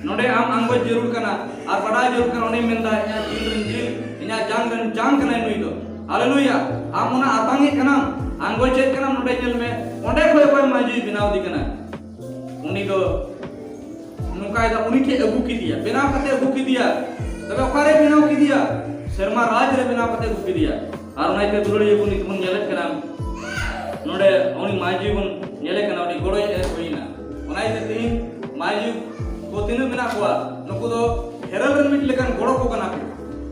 ᱱᱚᱰᱮ ᱟᱢ ᱟᱸᱜᱚᱪ ᱡᱟᱹᱨᱩᱲ ᱠᱟᱱᱟ ᱟᱨ ᱵᱟᱰᱟᱭ ᱡᱟᱹᱨᱩᱲ ᱠᱟᱱᱟ᱾ ᱚᱸᱰᱮ ᱢᱮᱱᱫᱟ, "ᱤᱧᱟᱜ ᱡᱤᱞ ᱨᱮᱱ ᱡᱤᱞ, ᱤᱧᱟᱜ ᱡᱟᱝ ᱨᱮᱱ ᱡᱟᱝ ᱠᱟᱱᱟᱭ ᱱᱩᱭ ᱫᱚ᱾" ᱦᱟᱞᱮᱞᱩᱭᱟ᱾ ᱟᱢ ᱚᱱᱟ ᱟᱛᱟᱝ ᱮᱫ ᱠᱟᱱᱟᱢ, ᱟᱸᱜᱚᱪ ᱮᱫ ᱠᱟᱱᱟᱢ, ᱱᱚᱰᱮ ᱧᱮᱞ ᱢᱮ, ᱚᱸᱰᱮ ᱠᱷᱚᱡ ᱚᱠᱚᱭ ᱢᱟᱹᱭᱡᱩᱭ ᱵᱮᱱᱟᱣ ᱫᱮ ᱠᱟᱱᱟ᱾ ᱩᱱᱤ ᱫᱚ ᱱᱚᱝᱠᱟᱭ ᱫᱟ, ᱩᱱᱤ ᱴᱷᱮᱡ ᱟᱹᱜᱩ ᱠᱮᱫᱮᱭᱟ, ᱵᱮᱱᱟᱣ ᱠᱟᱛᱮ ᱟᱹᱜᱩ ᱠᱮᱫᱮᱭᱟ᱾ ᱛᱚᱵᱮ ᱚᱠᱟᱨᱮ ᱵᱮᱱᱟᱣ ᱠᱮᱫᱮᱭᱟ? ᱥᱮᱨᱢᱟ ᱨᱟᱡᱽ ᱨᱮ ᱵᱮᱱᱟᱣ ᱠᱟᱛᱮ ᱟᱹᱜᱩ ᱠᱮᱫᱮᱭᱟ᱾ ᱟᱨ ᱚᱱᱟ ᱤᱭᱟᱹᱛᱮ ᱫᱩᱞᱟᱹᱲᱤᱭᱟᱹ ᱵᱚᱱ ᱱᱤᱛ ᱵᱚᱱ ᱧᱮᱞᱮᱫ ᱠᱟᱱᱟ, ᱱᱚᱰᱮ ᱩᱱᱤ ᱢᱟᱹᱭᱡᱩ ᱵᱚᱱ ᱧᱮᱞᱮ ᱠᱟᱱᱟ, ᱩᱱᱤ ᱜᱚᱲᱚᱭ ᱮ ᱦᱩᱭᱱᱟ᱾ ᱚᱱᱟ ᱤᱭᱟᱹᱛᱮ ᱛᱮᱦᱮᱧ ᱢᱟᱹᱭᱡᱩ ᱠᱚ ᱛᱤᱱᱟᱹᱜ ᱢᱮᱱᱟᱜ ᱠᱚᱣᱟ, ᱱᱩᱠᱩ ᱫᱚ ᱦᱮᱨᱮᱞ ᱨᱮᱱ ᱢᱤᱫ ᱞᱮᱠᱟᱱ ᱜᱚᱲᱚ ᱠᱚ ᱠᱟᱱᱟ ᱠᱚ᱾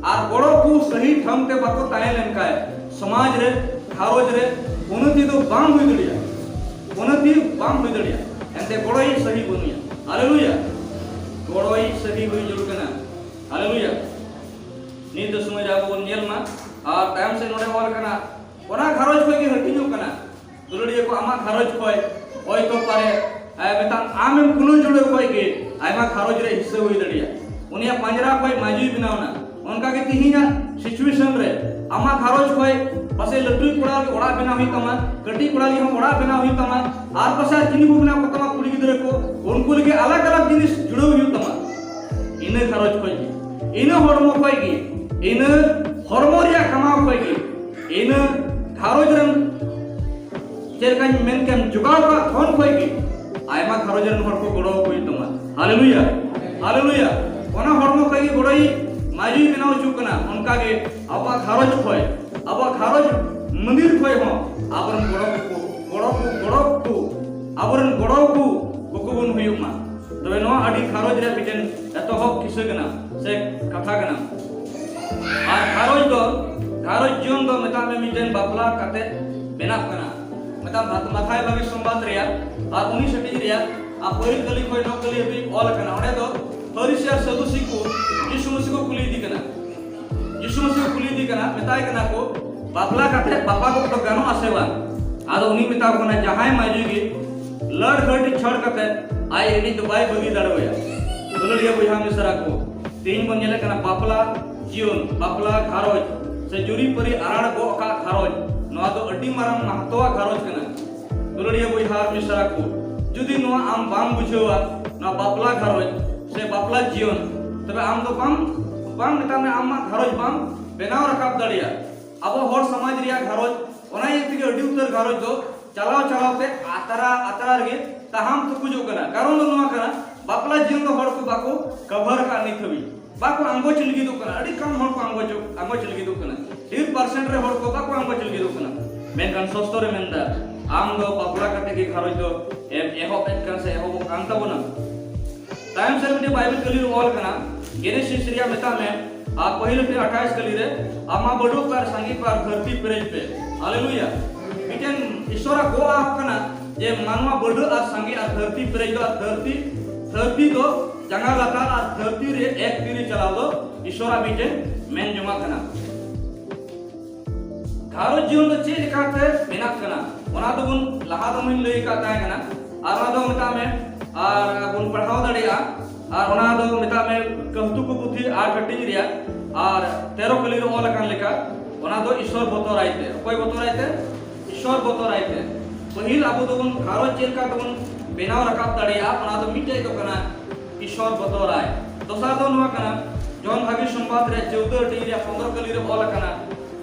ᱟᱨ ᱜᱚᱲᱚ ᱠᱚ ᱥᱟᱹᱦᱤ ᱴᱷᱟᱶ ᱛᱮ ᱵᱟᱠᱚ ᱛᱟᱦᱮᱸ ᱞᱮᱱᱠᱷᱟᱱ ᱥᱚᱢᱟᱡᱽ ᱨᱮ, ᱜᱷᱟᱨᱚᱸᱡᱽ ᱨᱮ ᱩᱱᱱᱚᱛᱤ ᱫᱚ ᱵᱟᱝ ᱦᱩᱭ ᱫᱟᱲᱮᱭᱟᱜᱼᱟ, ᱩᱱᱱᱚᱛᱤ ᱵᱟᱝ ᱦᱩᱭ ᱫᱟᱲᱮᱭᱟᱜᱼᱟ᱾ ᱮᱱᱛᱮ ᱜᱚᱲᱚᱭᱤᱡ ᱥᱟᱹᱦᱤ ᱵᱟᱹᱱᱩᱭᱟ᱾ ᱦᱟᱞᱮᱞᱩᱭᱟ! ᱜᱚᱲᱚᱭᱤᱡ ᱥᱟᱹᱦᱤ ᱦᱩᱭ ᱡᱟᱹᱨᱩᱲ ᱠᱟᱱᱟ᱾ ᱦᱟᱞᱮᱞᱩᱭᱟ! ᱱᱤᱛ ᱫᱚ ᱥᱚᱢᱚᱭ ᱨᱮ ᱟᱵᱚ ᱵᱚᱱ ᱧᱮᱞ ᱢᱟ᱾ ᱟᱨ ᱛᱟᱭᱚᱢ ᱥᱮᱫ ᱱᱚᱰᱮ ᱚᱞ ᱠᱟᱱᱟ, ᱚᱱᱟ ᱜᱷᱟᱨᱚᱸᱡᱽ ᱠᱷᱚᱱ ᱜᱮ ᱦᱟᱹᱴᱤᱧᱚᱜ ᱠᱟᱱᱟ᱾ ᱫᱩᱞᱟᱹᱲᱤᱭᱟᱹ ᱠᱚ, ᱟᱢᱟᱜ ᱜᱷᱟᱨᱚᱸᱡᱽ ᱠᱷᱚᱱ ᱦᱚᱭᱛᱚ ᱯᱟᱨᱮ, ᱮ, ᱢᱤᱫᱴᱟᱝ ᱟᱢᱮᱢ ᱠᱩᱞᱟᱹᱣ ᱡᱩᱲᱟᱹᱣ ᱠᱷᱚᱱ ᱜᱮ ᱟᱭᱢᱟ ᱜᱷᱟᱨᱚᱸᱡᱽ ᱨᱮ ᱦᱤᱥᱟᱹ ᱦᱩᱭ ᱫᱟᱲᱮᱭᱟᱜᱼᱟ᱾ ᱩᱱᱤᱭᱟᱜ ᱯᱟᱸᱡᱽᱨᱟ ᱠᱷᱚᱱ ᱢᱟᱹᱡᱷᱤᱭ ᱵᱮᱱᱟᱣ ᱮᱱᱟ᱾ ᱚᱱᱠᱟ ᱜᱮ ᱛᱤᱦᱤᱧᱟᱜ situation ᱨᱮ ᱟᱢᱟᱜ ᱜᱷᱟᱨᱚᱸᱡᱽ ᱠᱷᱚᱱ ᱯᱟᱥᱮᱡ ᱞᱟᱹᱴᱩᱭᱤᱡ ᱠᱚᱲᱟ ᱞᱟᱹᱜᱤᱫ ᱚᱲᱟᱜ ᱵᱮᱱᱟᱣ ᱦᱩᱭᱩᱜ ᱛᱟᱢᱟ, ᱠᱟᱹᱴᱤᱡ ᱠᱚᱲᱟ ᱞᱟᱹᱜᱤᱫ ᱦᱚᱸ ᱚᱲᱟᱜ ᱵᱮᱱᱟᱣ ᱦᱩᱭᱩᱜ ᱛᱟᱢᱟ, ᱟᱨ ᱯᱟᱥᱮᱡ ᱟᱨ ᱪᱤᱞᱤ ᱠᱚ ᱢᱮᱱᱟᱜ ᱠᱚ ᱛᱟᱢᱟ ᱠᱩᱲᱤ ᱜᱤᱫᱽᱨᱟᱹ ᱠᱚ, ᱩᱱᱠᱩ ᱞᱟᱹᱜᱤᱫ ᱟᱞᱟᱜᱽ ᱟᱞᱟᱜᱽ ᱡᱤᱱᱤᱥ ᱡᱩᱲᱟᱹᱣ ᱦᱩᱭᱩᱜ ᱛᱟᱢᱟ᱾ ᱤᱱᱟᱹ ᱜᱷᱟᱨᱚᱸᱡᱽ ᱠᱷᱚᱱ ᱜᱮ, ᱤᱱᱟᱹ ᱦᱚᱲᱢᱚ ᱠᱷᱚᱱ ᱜᱮ, ᱤᱱᱟᱹ ᱦᱚᱲᱢᱚ ᱨᱮᱭᱟᱜ ᱠᱟᱢᱟᱣ ᱠᱷᱚᱱ ᱜᱮ, ᱤᱱᱟᱹ ᱜᱷᱟᱨᱚᱸᱡᱽ ᱨᱮᱱ ᱪᱮᱫ ᱞᱮᱠᱟᱧ ᱢᱮᱱ ᱠᱮᱫ, ᱡᱚᱜᱟᱣ ᱠᱟᱜ ᱫᱷᱚᱱ ᱠᱷᱚᱱ ᱜᱮ ᱟᱭᱢᱟ ᱜᱷᱟᱨᱚᱸᱡᱽ ᱨᱮᱱ ᱦᱚᱲ ᱠᱚ ᱜᱚᱲᱚ ᱟᱠᱚ ᱦᱩᱭᱩᱜ ᱛᱟᱢᱟ᱾ ᱦᱟᱞᱮᱞᱩᱭᱟ, ᱦᱟᱞᱮᱞᱩᱭᱟ᱾ ᱚᱱᱟ ᱦᱚᱲᱢᱚ ᱠᱷᱚᱱ ᱜᱮ ᱜᱚᱲᱚᱭᱤᱡ ᱢᱟᱹᱡᱷᱤᱭ ᱵᱮᱱᱟᱣ ᱦᱚᱪᱚ ᱠᱟᱱᱟ᱾ ᱚᱱᱠᱟ ᱜᱮ ᱟᱵᱚᱣᱟᱜ ᱜᱷᱟᱨᱚᱸᱡᱽ ᱠᱷᱚᱱ, ᱟᱵᱚᱣᱟᱜ ᱜᱷᱟᱨᱚᱸᱡᱽ ᱢᱚᱱᱫᱤᱨ ᱠᱷᱚᱱ ᱦᱚᱸ ᱟᱵᱚᱨᱮᱱ ᱜᱚᱲᱚ ᱠᱚ, ᱜᱚᱲᱚ ᱠᱚ, ᱜᱚᱲᱚ ᱠᱚ, ᱟᱵᱚᱨᱮᱱ ᱜᱚᱲᱚ ᱠᱚ, ᱠᱚ ᱵᱚᱱ ᱦᱩᱭᱩᱜ ᱢᱟ᱾ ᱛᱚᱵᱮ ᱱᱚᱣᱟ ᱟᱹᱰᱤ ᱜᱷᱟᱨᱚᱸᱡᱽ ᱨᱮᱭᱟᱜ ᱢᱤᱫᱴᱮᱱ ᱮᱛᱚᱦᱚᱵ ᱠᱤᱥᱟᱹ ᱠᱟᱱᱟ ᱥᱮ ᱠᱟᱛᱷᱟ ᱠᱟᱱᱟ᱾ ᱟᱨ ᱜᱷᱟᱨᱚᱸᱡᱽ ᱫᱚ, ᱜᱷᱟᱨᱚᱸᱡᱽ ᱡᱤᱭᱚᱱ ᱫᱚ ᱢᱮᱛᱟᱜ ᱢᱮ ᱢᱤᱫᱴᱮᱱ ᱵᱟᱯᱞᱟ ᱠᱟᱛᱮ ᱵᱮᱱᱟᱜ ᱠᱟᱱᱟ᱾ ᱢᱮᱛᱟᱜ ᱢᱮ ᱢᱟᱛᱷᱟᱭ ᱵᱷᱟᱹᱜᱤ ᱥᱚᱢᱵᱟᱫ ᱨᱮᱭᱟᱜ ᱟᱨ ᱩᱱᱤᱥ ᱦᱟᱹᱴᱤᱧ ᱨᱮᱭᱟᱜ ᱟᱨ ᱯᱟᱹᱦᱤᱞ ᱠᱟᱹᱞᱤ ᱠᱷᱚᱱ ᱱᱚ ᱠᱟᱹᱞᱤ ᱦᱟᱹᱵᱤᱡ ᱚᱞ ᱟᱠᱟᱱᱟ᱾ ᱚᱸᱰᱮ ᱫᱚ ᱯᱷᱟᱹᱨᱤᱥᱤ ᱟᱨ ᱥᱟᱫᱩᱥᱤ ᱠᱚ ᱡᱤᱥᱩ ᱢᱟᱹᱥᱤ ᱠᱚ ᱠᱩᱞᱤ ᱤᱫᱤ ᱠᱟᱱᱟ᱾ ᱡᱤᱥᱩ ᱢᱟᱹᱥᱤ ᱠᱚ ᱠᱩᱞᱤ ᱤᱫᱤ ᱠᱟᱱᱟ, ᱢᱮᱛᱟᱭ ᱠᱟᱱᱟ ᱠᱚ, "ᱵᱟᱯᱞᱟ ᱠᱟᱛᱮ ᱵᱟᱯᱟ ᱠᱚ ᱫᱚ ᱜᱟᱱᱚᱜᱼᱟ ᱥᱮ ᱵᱟᱝ?" ᱟᱫᱚ ᱩᱱᱤ ᱢᱮᱛᱟ ᱠᱚ ᱠᱟᱱᱟ, ᱡᱟᱦᱟᱸᱭ ᱢᱟᱹᱡᱷᱤ ᱜᱮ ᱞᱟᱹᱲ ᱦᱟᱹᱴᱤᱧ ᱪᱷᱟᱹᱲ ᱠᱟᱛᱮ ᱟᱡ ᱮᱱᱮᱡ ᱫᱚ ᱵᱟᱭ ᱵᱟᱹᱜᱤ ᱫᱟᱲᱮᱣᱟᱭᱟ᱾ ᱫᱩᱞᱟᱹᱲᱤᱭᱟᱹ ᱵᱚᱭᱦᱟ ᱢᱤᱥᱨᱟ ᱠᱚ, ᱛᱮᱦᱮᱧ ᱵᱚᱱ ᱧᱮᱞᱮᱫ ᱠᱟᱱᱟ ᱵᱟᱯᱞᱟ ᱡᱤᱭᱚᱱ, ᱵᱟᱯᱞᱟ ᱜᱷᱟᱨᱚᱸᱡᱽ ᱥᱮ ᱡᱩᱨᱤᱯᱟᱹᱨᱤ ᱟᱨᱟᱲ ᱜᱚᱜ ᱟᱠᱟᱫ ᱜᱷᱟᱨᱚᱸᱡᱽ, ᱱᱚᱣᱟ ᱫᱚ ᱟᱹᱰᱤ ᱢᱟᱨᱟᱝ ᱢᱟᱦᱛᱚᱣᱟᱜ ᱜᱷᱟᱨᱚᱸᱡᱽ ᱠᱟᱱᱟ᱾ ᱫᱩᱞᱟᱹᱲᱤᱭᱟᱹ ᱵᱚᱭᱦᱟ ᱢᱤᱥᱨᱟ ᱠᱚ, ᱡᱩᱫᱤ ᱱᱚᱣᱟ ᱟᱢ ᱵᱟᱢ ᱵᱩᱡᱷᱟᱹᱣᱟ, ᱱᱚᱣᱟ ᱵᱟᱯᱞᱟ ᱜᱷᱟᱨᱚᱸᱡᱽ ᱥᱮ ᱵᱟᱯᱞᱟ ᱡᱤᱭᱚᱱ, ᱛᱚᱵᱮ ᱟᱢ ᱫᱚ ᱵᱟᱢ, ᱵᱟᱢ ᱢᱮᱛᱟᱜ ᱢᱮ, ᱟᱢᱟᱜ ᱜᱷᱟᱨᱚᱸᱡᱽ ᱵᱟᱢ ᱵᱮᱱᱟᱣ ᱨᱟᱠᱟᱵ ᱫᱟᱲᱮᱭᱟᱜᱼᱟ᱾ ᱟᱵᱚ ᱦᱚᱲ ᱥᱚᱢᱟᱡᱽ ᱨᱮᱭᱟᱜ ᱜᱷᱟᱨᱚᱸᱡᱽ, ᱚᱱᱟ ᱤᱭᱟᱹ ᱛᱮᱜᱮ ᱟᱹᱰᱤ ᱩᱛᱟᱹᱨ ᱜᱷᱟᱨᱚᱸᱡᱽ ᱫᱚ ᱪᱟᱞᱟᱣ ᱪᱟᱞᱟᱣ ᱛᱮ ᱟᱛᱨᱟ ᱟᱛᱨᱟ ᱨᱮᱜᱮ ᱛᱟᱦᱟᱢ ᱛᱩᱠᱩᱡᱚᱜ ᱠᱟᱱᱟ᱾ ᱠᱟᱨᱚᱱ ᱫᱚ ᱱᱚᱣᱟ ᱠᱟᱱᱟ, ᱵᱟᱯᱞᱟ ᱡᱤᱭᱚᱱ ᱫᱚ ᱦᱚᱲ ᱠᱚ ᱵᱟᱠᱚ ᱠᱟᱵᱷᱟᱨ ᱟᱠᱟᱫ ᱱᱤᱛ ᱦᱟᱹᱵᱤᱡ, ᱵᱟᱠᱚ ᱟᱸᱜᱚᱪ ᱞᱟᱹᱜᱤᱫᱚᱜ ᱠᱟᱱᱟ᱾ ᱟᱹᱰᱤ ᱠᱚᱢ ᱦᱚᱲ ᱠᱚ ᱟᱸᱜᱚᱪᱚᱜ, ᱟᱸᱜᱚᱪ ᱞᱟᱹᱜᱤᱫᱚᱜ ᱠᱟᱱᱟ᱾ ᱰᱷᱮᱨ percent ᱨᱮ ᱦᱚᱲ ᱠᱚ ᱵᱟᱠᱚ ᱟᱸᱜᱚᱪ ᱞᱟᱹᱜᱤᱫᱚᱜ ᱠᱟᱱᱟ᱾ ᱢᱮᱱᱠᱷᱟᱱ ᱥᱚᱥᱛᱚ ᱨᱮ ᱢᱮᱱᱫᱟ, ᱟᱢ ᱫᱚ ᱵᱟᱯᱞᱟ ᱠᱟᱛᱮ ᱜᱮ ᱜᱷᱟᱨᱚᱸᱡᱽ ᱫᱚ ᱮᱢ ᱮᱦᱚᱵ ᱮᱫ ᱠᱟᱱ ᱥᱮ ᱮᱦᱚᱵᱚᱜ ᱠᱟᱱ ᱛᱟᱵᱚᱱᱟ? ᱛᱟᱭᱚᱢ ᱥᱮᱫ ᱢᱤᱫᱴᱮᱱ ᱵᱟᱭᱵᱮᱞ ᱠᱟᱹᱞᱤ ᱨᱮ ᱚᱞ ᱠᱟᱱᱟ, ᱡᱮᱱᱮᱥᱤᱥ ᱨᱮᱭᱟᱜ ᱢᱮᱛᱟᱜ ᱢᱮ, ᱟᱨ ᱯᱟᱹᱦᱤᱞ ᱟᱹᱴᱷᱤ ᱟᱴᱷᱟᱭᱤᱥ ᱠᱟᱹᱞᱤ ᱨᱮ, "ᱟᱢ ᱢᱟ ᱵᱟᱹᱰᱩᱜ ᱯᱮ ᱟᱨ ᱥᱟᱸᱜᱮ ᱯᱮ ᱟᱨ ᱫᱷᱟᱹᱨᱛᱤ ᱯᱮᱨᱮᱡ ᱯᱮ᱾" ᱦᱟᱞᱮᱞᱩᱭᱟ᱾ ᱢᱤᱫᱴᱮᱱ ᱤᱥᱚᱨᱟᱜ ᱜᱚᱜ ᱟᱠᱚ ᱠᱟᱱᱟ ᱡᱮ ᱢᱟᱱᱣᱟ ᱵᱟᱹᱰᱩᱜ ᱟᱨ ᱥᱟᱸᱜᱮ ᱟᱨ ᱫᱷᱟᱹᱨᱛᱤ ᱯᱮᱨᱮᱡ ᱫᱚ, ᱟᱨ ᱫᱷᱟᱹᱨᱛᱤ, ᱫᱷᱟᱹᱨᱛᱤ ᱫᱚ ᱡᱟᱸᱜᱟ ᱞᱟᱛᱟᱨ ᱟᱨ ᱫᱷᱟᱹᱨᱛᱤ ᱨᱮ ᱮᱠ ᱛᱤᱨᱮ ᱪᱟᱞᱟᱣ ᱫᱚ ᱤᱥᱚᱨᱟᱜ ᱢᱤᱫᱴᱮᱱ ᱢᱮᱱ ᱡᱚᱝᱟᱜ ᱠᱟᱱᱟ᱾ ᱜᱷᱟᱨᱚᱸᱡᱽ ᱡᱤᱭᱚᱱ ᱫᱚ ᱪᱮᱫ ᱞᱮᱠᱟᱛᱮ ᱵᱮᱱᱟᱜ ᱠᱟᱱᱟ, ᱚᱱᱟ ᱫᱚᱵᱚᱱ ᱞᱟᱦᱟ ᱫᱚᱵᱚᱱ ᱞᱟᱹᱭ ᱟᱠᱟᱫ ᱛᱟᱦᱮᱸ ᱠᱟᱱᱟ, ᱟᱨ ᱚᱱᱟ ᱫᱚ ᱢᱮᱛᱟᱜ ᱢᱮ, ᱟᱨ ᱵᱚᱱ ᱯᱟᱲᱦᱟᱣ ᱫᱟᱲᱮᱭᱟᱜᱼᱟ᱾ ᱟᱨ ᱚᱱᱟ ᱫᱚ ᱢᱮᱛᱟᱜ ᱢᱮ ᱠᱟᱹᱦᱛᱩ ᱠᱚ ᱯᱩᱛᱷᱤ ᱟᱨ ᱦᱟᱹᱴᱤᱧ ᱨᱮᱭᱟᱜ ᱟᱨ ᱛᱮᱨᱚ ᱠᱟᱹᱞᱤ ᱨᱮ ᱚᱞ ᱟᱠᱟᱱ ᱞᱮᱠᱟ, ᱚᱱᱟ ᱫᱚ ᱤᱥᱚᱨ ᱵᱚᱛᱚᱨᱟᱭ ᱛᱮ᱾ ᱚᱠᱚᱭ ᱵᱚᱛᱚᱨᱟᱭ ᱛᱮ? ᱤᱥᱚᱨ ᱵᱚᱛᱚᱨᱟᱭ ᱛᱮ᱾ ᱯᱟᱹᱦᱤᱞ ᱟᱵᱚ ᱫᱚᱵᱚᱱ ᱜᱷᱟᱨᱚᱸᱡᱽ ᱪᱮᱫ ᱞᱮᱠᱟ ᱛᱮᱵᱚᱱ ᱵᱮᱱᱟᱣ ᱨᱟᱠᱟᱵ ᱫᱟᱲᱮᱭᱟᱜᱼᱟ, ᱚᱱᱟ ᱫᱚ ᱢᱤᱫᱴᱮᱡ ᱫᱚ ᱠᱟᱱᱟ ᱤᱥᱚᱨ ᱵᱚᱛᱚᱨᱟᱭ᱾ ᱫᱚᱥᱟᱨ ᱫᱚ ᱱᱚᱣᱟ ᱠᱟᱱᱟ, ᱡᱚᱦᱚᱱ ᱵᱷᱟᱹᱜᱤ ᱥᱚᱢᱵᱟᱫ ᱨᱮ ᱪᱳᱫᱫᱳ ᱟᱹᱴᱤᱧ ᱨᱮᱭᱟᱜ ᱯᱚᱱᱫᱽᱨᱚ ᱠᱟᱹᱞᱤ ᱨᱮ ᱚᱞ ᱟᱠᱟᱱᱟ,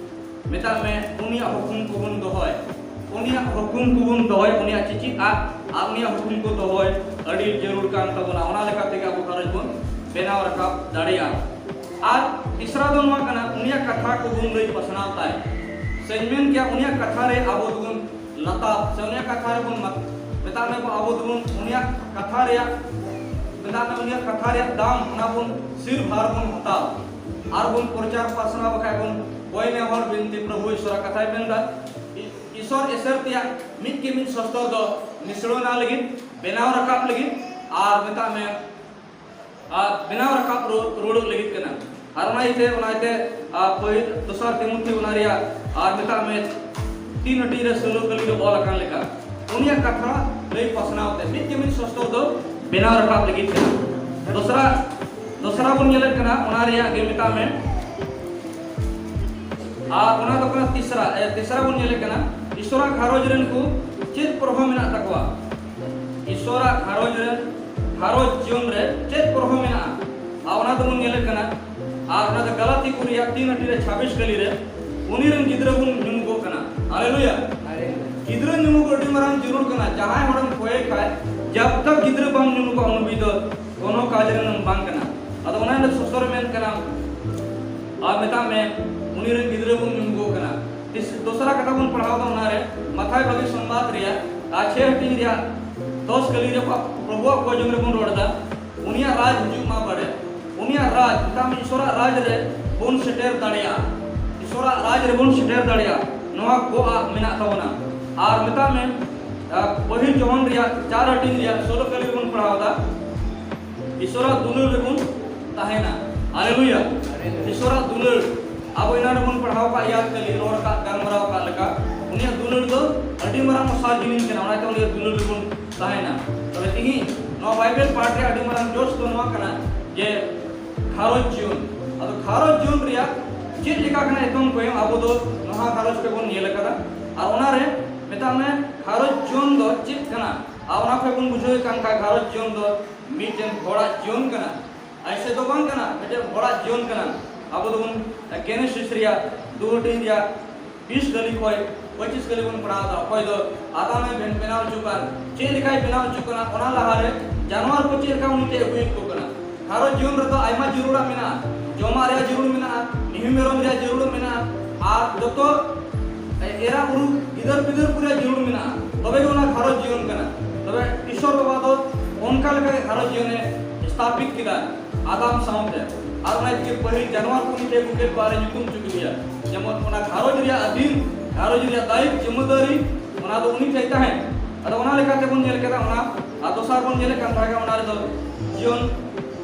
ᱢᱮᱛᱟᱜ ᱢᱮ ᱩᱱᱤᱭᱟᱜ ᱦᱩᱠᱩᱢ ᱠᱚᱵᱚᱱ ᱫᱚᱦᱚᱭ, ᱩᱱᱤᱭᱟᱜ ᱦᱩᱠᱩᱢ ᱠᱚᱵᱚᱱ ᱫᱚᱦᱚᱭ, ᱩᱱᱤᱭᱟᱜ ᱪᱤᱪᱤᱫ ᱟᱜ ᱟᱨ ᱩᱱᱤᱭᱟᱜ ᱦᱩᱠᱩᱢ ᱠᱚ ᱫᱚᱦᱚᱭ ᱟᱹᱰᱤ ᱡᱟᱹᱨᱩᱲ ᱠᱟᱱ ᱛᱟᱵᱚᱱᱟ᱾ ᱚᱱᱟ ᱞᱮᱠᱟ ᱛᱮᱜᱮ ᱟᱵᱚ ᱜᱷᱟᱨᱚᱸᱡᱽ ᱵᱚᱱ ᱵᱮᱱᱟᱣ ᱨᱟᱠᱟᱵ ᱫᱟᱲᱮᱭᱟᱜᱼᱟ᱾ ᱟᱨ ᱛᱤᱥᱨᱟ ᱫᱚ ᱱᱚᱣᱟ ᱠᱟᱱᱟ, ᱩᱱᱤᱭᱟᱜ ᱠᱟᱛᱷᱟ ᱠᱚᱵᱚᱱ ᱞᱟᱹᱭ ᱯᱟᱥᱱᱟᱣ ᱛᱟᱭ᱾ ᱥᱮᱧ ᱢᱮᱱ ᱠᱮᱭᱟ, ᱩᱱᱤᱭᱟᱜ ᱠᱟᱛᱷᱟ ᱨᱮ ᱟᱵᱚ ᱫᱚᱵᱚᱱ ᱞᱟᱛᱟᱣ, ᱥᱮ ᱩᱱᱤᱭᱟᱜ ᱠᱟᱛᱷᱟ ᱨᱮᱵᱚᱱ ᱢᱟ-, ᱢᱮᱛᱟᱜ ᱢᱮ ᱟᱵᱚ ᱫᱚᱵᱚᱱ ᱩᱱᱤᱭᱟᱜ ᱠᱟᱛᱷᱟ ᱨᱮᱭᱟᱜ, ᱢᱮᱛᱟᱜ ᱢᱮ ᱩᱱᱤᱭᱟᱜ ᱠᱟᱛᱷᱟ ᱨᱮᱭᱟᱜ ᱫᱟᱢ, ᱚᱱᱟ ᱵᱚᱱ ᱥᱤᱨ ᱵᱷᱟᱨ ᱵᱚᱱ ᱦᱟᱛᱟᱣ ᱟᱨ ᱵᱚᱱ ᱯᱨᱚᱪᱟᱨ ᱯᱟᱥᱱᱟᱣ ᱵᱟᱠᱷᱟᱡ ᱵᱚᱱ ᱠᱚᱭ ᱱᱮᱦᱚᱨ ᱵᱤᱱᱛᱤ ᱯᱨᱚᱵᱷᱩ ᱤᱥᱚᱨᱟᱜ ᱠᱟᱛᱷᱟᱭ ᱢᱮᱱᱫᱟ᱾ ᱤ-, ᱤᱥᱚᱨ ᱮᱥᱮᱨ ᱛᱮᱭᱟᱜ ᱢᱤᱫ ᱜᱮ ᱢᱤᱫ ᱥᱚᱥᱛᱚᱨ ᱫᱚ ᱱᱤᱥᱲᱟᱹᱣᱱᱟ ᱞᱟᱹᱜᱤᱫ, ᱵᱮᱱᱟᱣ ᱨᱟᱠᱟᱵ ᱞᱟᱹᱜᱤᱫ, ᱟᱨ ᱢᱮᱛᱟᱜ ᱢᱮ ᱟᱨ ᱵᱮᱱᱟᱣ ᱨᱟᱠᱟᱵ ᱨᱩ-, ᱨᱩᱣᱟᱹᱲᱚᱜ ᱞᱟᱹᱜᱤᱫ ᱠᱟᱱᱟ᱾ ᱟᱨ ᱚᱱᱟ ᱤᱭᱟᱹᱛᱮ, ᱚᱱᱟ ᱤᱭᱟᱹᱛᱮ, ᱟᱨ ᱯᱟᱹᱦᱤᱞ, ᱫᱚᱥᱟᱨ ᱛᱤᱢᱳᱛᱷᱤ ᱚᱱᱟ ᱨᱮᱭᱟᱜ, ᱟᱨ ᱢᱮᱛᱟᱜ ᱢᱮ, ᱛᱤᱱ ᱟᱹᱴᱤ ᱨᱮ ᱥᱳᱞᱳ ᱠᱟᱹᱞᱤ ᱨᱮ ᱚᱞ ᱟᱠᱟᱱ ᱞᱮᱠᱟ, ᱩᱱᱤᱭᱟᱜ ᱠᱟᱛᱷᱟ ᱞᱟᱹᱭ ᱯᱟᱥᱱᱟᱣ ᱛᱮ ᱢᱤᱫ ᱜᱮ ᱢᱤᱫ ᱥᱚᱥᱛᱚᱨ ᱫᱚ ᱵᱮᱱᱟᱣ ᱨᱟᱠᱟᱵ ᱞᱟᱹᱜᱤᱫ ᱠᱟᱱᱟ᱾ ᱫᱚᱥᱨᱟ, ᱫᱚᱥᱨᱟ ᱵᱚᱱ ᱧᱮᱞᱮᱫ ᱠᱟᱱᱟ, ᱚᱱᱟ ᱨᱮᱭᱟᱜ ᱜᱮ ᱢᱮᱛᱟᱜ ᱢᱮ, ᱟᱨ ᱚᱱᱟ ᱫᱚ ᱠᱟᱱᱟ ᱛᱤᱥᱨᱟ, ᱮ, ᱛᱤᱥᱨᱟ ᱵᱚᱱ ᱧᱮᱞᱮᱫ ᱠᱟᱱᱟ, ᱤᱥᱚᱨᱟᱜ ᱜᱷᱟᱨᱚᱸᱡᱽ ᱨᱮᱱ ᱠᱚ ᱪᱮᱫ ᱯᱨᱚᱵᱷᱟᱵᱽ ᱢᱮᱱᱟᱜ ᱛᱟᱠᱚᱣᱟ? ᱤᱥᱚᱨᱟᱜ ᱜᱷᱟᱨᱚᱸᱡᱽ ᱨᱮ, ᱜᱷᱟᱨᱚᱸᱡᱽ ᱡᱤᱭᱚᱱ ᱨᱮ ᱪᱮᱫ ᱯᱨᱚᱵᱷᱟᱵᱽ ᱢᱮᱱᱟᱜᱼᱟ? ᱟᱨ ᱚᱱᱟ ᱫᱚᱵᱚᱱ ᱧᱮᱞᱮᱫ ᱠᱟᱱᱟ, ᱟᱨ ᱚᱱᱟ ᱫᱚ ᱜᱟᱞᱟᱛᱤ ᱠᱚ ᱨᱮᱭᱟᱜ ᱛᱤᱱ ᱟᱹᱴᱤ ᱨᱮ ᱪᱷᱟᱵᱵᱤᱥ ᱠᱟᱹᱞᱤ ᱨᱮ, ᱩᱱᱤ ᱨᱮᱱ ᱜᱤᱫᱽᱨᱟᱹ ᱵᱚᱱ ᱧᱩᱢᱩᱜᱚᱜ ᱠᱟᱱᱟ᱾ ᱦᱟᱞᱮᱞᱩᱭᱟ᱾ ᱜᱤᱫᱽᱨᱟᱹ ᱧᱩᱢᱩᱜ ᱟᱹᱰᱤ ᱢᱟᱨᱟᱝ ᱡᱟᱹᱨᱩᱲ ᱠᱟᱱᱟ᱾ ᱡᱟᱦᱟᱸᱭ ᱦᱚᱲᱮᱢ ᱠᱚᱭᱮ ᱠᱷᱟᱡ, ᱡᱟᱵ ᱛᱟᱠ ᱜᱤᱫᱽᱨᱟᱹ ᱵᱟᱢ ᱧᱩᱢᱩᱜᱚᱜ, ᱩᱱᱤ ᱫᱚ ᱠᱳᱱᱳ ᱠᱟᱡᱽ ᱨᱮᱱ ᱵᱟᱝ ᱠᱟᱱᱟ᱾ ᱟᱫᱚ ᱚᱱᱟ ᱦᱤᱞᱳᱜ ᱥᱚᱥᱛᱚᱨ ᱢᱮᱱ ᱠᱟᱱᱟ, ᱟᱨ ᱢᱮᱛᱟᱜ ᱢᱮ, ᱩᱱᱤ ᱨᱮᱱ ᱜᱤᱫᱽᱨᱟᱹ ᱵᱚᱱ ᱧᱩᱢᱩᱜᱚᱜ ᱠᱟᱱᱟ᱾ ᱛᱤᱥ-, ᱫᱚᱥᱨᱟ ᱠᱟᱛᱷᱟ ᱵᱚᱱ ᱯᱟᱲᱦᱟᱣ ᱫᱟ ᱚᱱᱟᱨᱮ, ᱢᱟᱛᱷᱟᱭ ᱵᱷᱟᱹᱜᱤ ᱥᱚᱢᱵᱟᱫ ᱨᱮᱭᱟᱜ ᱟᱨ ᱪᱷᱮ ᱦᱟᱹᱴᱤᱧ ᱨᱮᱭᱟᱜ ᱫᱚᱥ ᱠᱟᱹᱞᱤ ᱨᱮ ᱯᱟ-, ᱯᱨᱚᱵᱷᱩᱣᱟᱜ ᱠᱚᱭ ᱡᱚᱝ ᱨᱮᱵᱚᱱ ᱨᱚᱲ ᱮᱫᱟ᱾ ᱩᱱᱤᱭᱟᱜ ᱨᱟᱡᱽ ᱦᱤᱡᱩᱜ ᱢᱟ ᱵᱟᱲᱮ᱾ ᱩᱱᱤᱭᱟᱜ ᱨᱟᱡᱽ, ᱢᱮᱛᱟᱜ ᱢᱮ, ᱤᱥᱚᱨᱟᱜ ᱨᱟᱡᱽ ᱨᱮ ᱵᱚᱱ ᱥᱮᱴᱮᱨ ᱫᱟᱲᱮᱭᱟᱜᱼᱟ᱾ ᱤᱥᱚᱨᱟᱜ ᱨᱟᱡᱽ ᱨᱮᱵᱚᱱ ᱥᱮᱴᱮᱨ ᱫᱟᱲᱮᱭᱟᱜᱼᱟ, ᱱᱚᱣᱟ ᱠᱚᱣᱟᱜ ᱢᱮᱱᱟᱜ ᱛᱟᱵᱚᱱᱟ᱾ ᱟᱨ ᱢᱮᱛᱟᱜ ᱢᱮ, ᱟᱨ ᱯᱟᱹᱦᱤᱞ ᱡᱚᱦᱚᱱ ᱨᱮᱭᱟᱜ ᱪᱟᱨ ᱦᱟᱹᱴᱤᱧ ᱨᱮᱭᱟᱜ ᱥᱳᱞᱳ ᱠᱟᱹᱞᱤ ᱨᱮᱵᱚᱱ ᱯᱟᱲᱦᱟᱣ ᱮᱫᱟ, ᱤᱥᱚᱨᱟᱜ ᱫᱩᱞᱟᱹᱲ ᱨᱮᱵᱚᱱ ᱛᱟᱦᱮᱱᱟ᱾ ᱦᱟᱞᱮᱞᱩᱭᱟ᱾ ᱤᱥᱚᱨᱟᱜ ᱫᱩᱞᱟᱹᱲ, ᱟᱵᱚ ᱮᱱᱟᱱ ᱨᱮᱵᱚᱱ ᱯᱟᱲᱦᱟᱣ ᱠᱟᱜ, ᱭᱟᱫ ᱠᱟᱹᱞᱤ, ᱨᱚᱲ ᱠᱟᱜ, ᱜᱟᱞᱢᱟᱨᱟᱣ ᱠᱟᱜ ᱞᱮᱠᱟ, ᱩᱱᱤᱭᱟᱜ ᱫᱩᱞᱟᱹᱲ ᱫᱚ ᱟᱹᱰᱤ ᱢᱟᱨᱟᱝ ᱚᱥᱟᱨ ᱡᱤᱱᱤᱥ ᱠᱟᱱᱟ, ᱚᱱᱟᱛᱮ ᱩᱱᱤᱭᱟᱜ ᱫᱩᱞᱟᱹᱲ ᱨᱮᱵᱚᱱ ᱛᱟᱦᱮᱱᱟ᱾ ᱛᱚᱵᱮ ᱛᱤᱦᱤᱧ ᱱᱚᱣᱟ ᱵᱟᱭᱵᱮᱞ ᱯᱟᱴᱷ ᱨᱮ ᱟᱹᱰᱤ ᱢᱟᱨᱟᱝ ᱡᱳᱥ ᱫᱚ ᱱᱚᱣᱟ ᱠᱟᱱᱟ ᱡᱮ ᱜᱷᱟᱨᱚᱸᱡᱽ ᱡᱤᱭᱚᱱ᱾ ᱟᱫᱚ ᱜᱷᱟᱨᱚᱸᱡᱽ ᱡᱤᱭᱚᱱ ᱨᱮᱭᱟᱜ ᱪᱮᱫ ᱞᱮᱠᱟ ᱠᱟᱱᱟ ᱮᱛᱚᱢ ᱠᱚᱭᱚᱢ, ᱟᱵᱚ ᱫᱚ ᱱᱚᱣᱟ ᱜᱷᱟᱨᱚᱸᱡᱽ ᱨᱮᱵᱚᱱ ᱧᱮᱞ ᱟᱠᱟᱫᱟ᱾ ᱟᱨ ᱚᱱᱟᱨᱮ ᱢᱮᱛᱟᱜ ᱢᱮ ᱜᱷᱟᱨᱚᱸᱡᱽ ᱡᱤᱭᱚᱱ ᱫᱚ ᱪᱮᱫ ᱠᱟᱱᱟ, ᱟᱨ ᱚᱱᱟ ᱠᱷᱚᱱ ᱵᱚᱱ ᱵᱩᱡᱷᱟᱹᱣᱮᱫ ᱠᱟᱱ ᱠᱷᱟᱱ ᱜᱷᱟᱨᱚᱸᱡᱽ ᱡᱤᱭᱚᱱ ᱫᱚ ᱢᱤᱫᱴᱮᱱ ᱦᱚᱲᱟᱜ ᱡᱤᱭᱚᱱ ᱠᱟᱱᱟ᱾ ᱟᱭᱥᱮ ᱫᱚ ᱵᱟᱝ ᱠᱟᱱᱟ, ᱢᱤᱫᱴᱮᱱ ᱦᱚᱲᱟᱜ ᱡᱤᱭᱚᱱ ᱠᱟᱱᱟ᱾ ᱟᱵᱚ ᱫᱚᱵᱚᱱ ᱜᱮᱱᱮᱥᱤᱥ ᱨᱮᱭᱟᱜ ᱫᱩ ᱦᱟᱹᱴᱤᱧ ᱨᱮᱭᱟᱜ ᱵᱤᱥ ᱠᱟᱹᱞᱤ ᱠᱷᱚᱱ ᱯᱚᱸᱪᱤᱥ ᱠᱟᱹᱞᱤ ᱵᱚᱱ ᱯᱟᱲᱦᱟᱣ ᱮᱫᱟ᱾ ᱚᱠᱚᱭ ᱫᱚ ᱟᱫᱟᱢ ᱮ ᱵᱮᱱ-, ᱵᱮᱱᱟᱣ ᱦᱚᱪᱚ ᱠᱟᱱ, ᱪᱮᱫ ᱞᱮᱠᱟᱭ ᱵᱮᱱᱟᱣ ᱦᱚᱪᱚ ᱠᱟᱱᱟ, ᱚᱱᱟ ᱞᱟᱦᱟᱨᱮ ᱡᱟᱱᱣᱟᱨ ᱠᱚ ᱪᱮᱫ ᱞᱮᱠᱟ ᱩᱱᱤ ᱴᱷᱮᱱ ᱟᱹᱜᱩᱭᱮᱫ ᱠᱚ ᱠᱟᱱᱟ᱾ ᱜᱷᱟᱨᱚᱸᱡᱽ ᱡᱤᱭᱚᱱ ᱨᱮᱫᱚ ᱟᱭᱢᱟ ᱡᱟᱹᱨᱩᱲᱟᱜ ᱢᱮᱱᱟᱜᱼᱟ, ᱡᱚᱢᱟᱜ ᱨᱮᱭᱟᱜ ᱡᱟᱹᱨᱩᱲ ᱢᱮᱱᱟᱜᱼᱟ, ᱢᱤᱦᱩ ᱢᱮᱨᱚᱢ ᱨᱮᱭᱟᱜ ᱡᱟᱹᱨᱩᱲ ᱢᱮᱱᱟᱜᱼᱟ, ᱟᱨ ᱡᱚᱛᱚ ᱮᱨᱟ ᱩᱨᱩ ᱜᱤᱫᱟᱹᱨ ᱯᱤᱫᱟᱹᱨ ᱠᱚ ᱨᱮᱭᱟᱜ ᱡᱟᱹᱨᱩᱲ ᱢᱮᱱᱟᱜᱼᱟ, ᱛᱚᱵᱮ ᱜᱮ ᱚᱱᱟ ᱜᱷᱟᱨᱚᱸᱡᱽ ᱡᱤᱭᱚᱱ ᱠᱟᱱᱟ᱾ ᱛᱚᱵᱮ ᱤᱥᱚᱨ ᱵᱟᱵᱟ ᱫᱚ ᱚᱱᱠᱟ ᱞᱮᱠᱟ ᱜᱮ ᱜᱷᱟᱨᱚᱸᱡᱽ ᱡᱤᱭᱚᱱᱮ ᱥᱛᱷᱟᱯᱤᱛ ᱠᱮᱫᱟ ᱟᱫᱟᱢ ᱥᱟᱶᱛᱮ᱾ ᱟᱨ ᱚᱱᱟ ᱛᱮᱜᱮ ᱯᱟᱹᱦᱤᱞ ᱡᱟᱱᱣᱟᱨ ᱠᱚ ᱩᱱᱤ ᱴᱷᱮᱱ ᱟᱹᱜᱩ ᱠᱮᱫ ᱠᱚᱣᱟ ᱟᱨ ᱮ ᱧᱩᱛᱩᱢ ᱦᱚᱪᱚ ᱠᱮᱫᱮᱭᱟ᱾ ᱡᱮᱢᱚᱱ ᱚᱱᱟ ᱜᱷᱟᱨᱚᱸᱡᱽ ᱨᱮᱭᱟᱜ ᱟᱹᱫᱷᱤᱱ, ᱜᱷᱟᱨᱚᱸᱡᱽ ᱨᱮᱭᱟᱜ ᱫᱟᱭᱤᱛ ᱡᱤᱢᱟᱹᱫᱟᱨᱤ, ᱚᱱᱟ ᱫᱚ ᱩᱱᱤ ᱴᱷᱮᱱ ᱛᱟᱦᱮᱸ᱾ ᱟᱫᱚ ᱚᱱᱟ ᱞᱮᱠᱟᱛᱮ ᱵᱚᱱ ᱧᱮᱞ ᱠᱮᱫᱟ, ᱚᱱᱟ ᱟᱨ ᱫᱚᱥᱟᱨ ᱵᱚᱱ ᱧᱮᱞᱮᱫ ᱠᱟᱱ ᱛᱟᱦᱮᱸ ᱠᱟᱱᱟ, ᱚᱱᱟ ᱨᱮᱫᱚ ᱡᱤᱭᱚᱱ,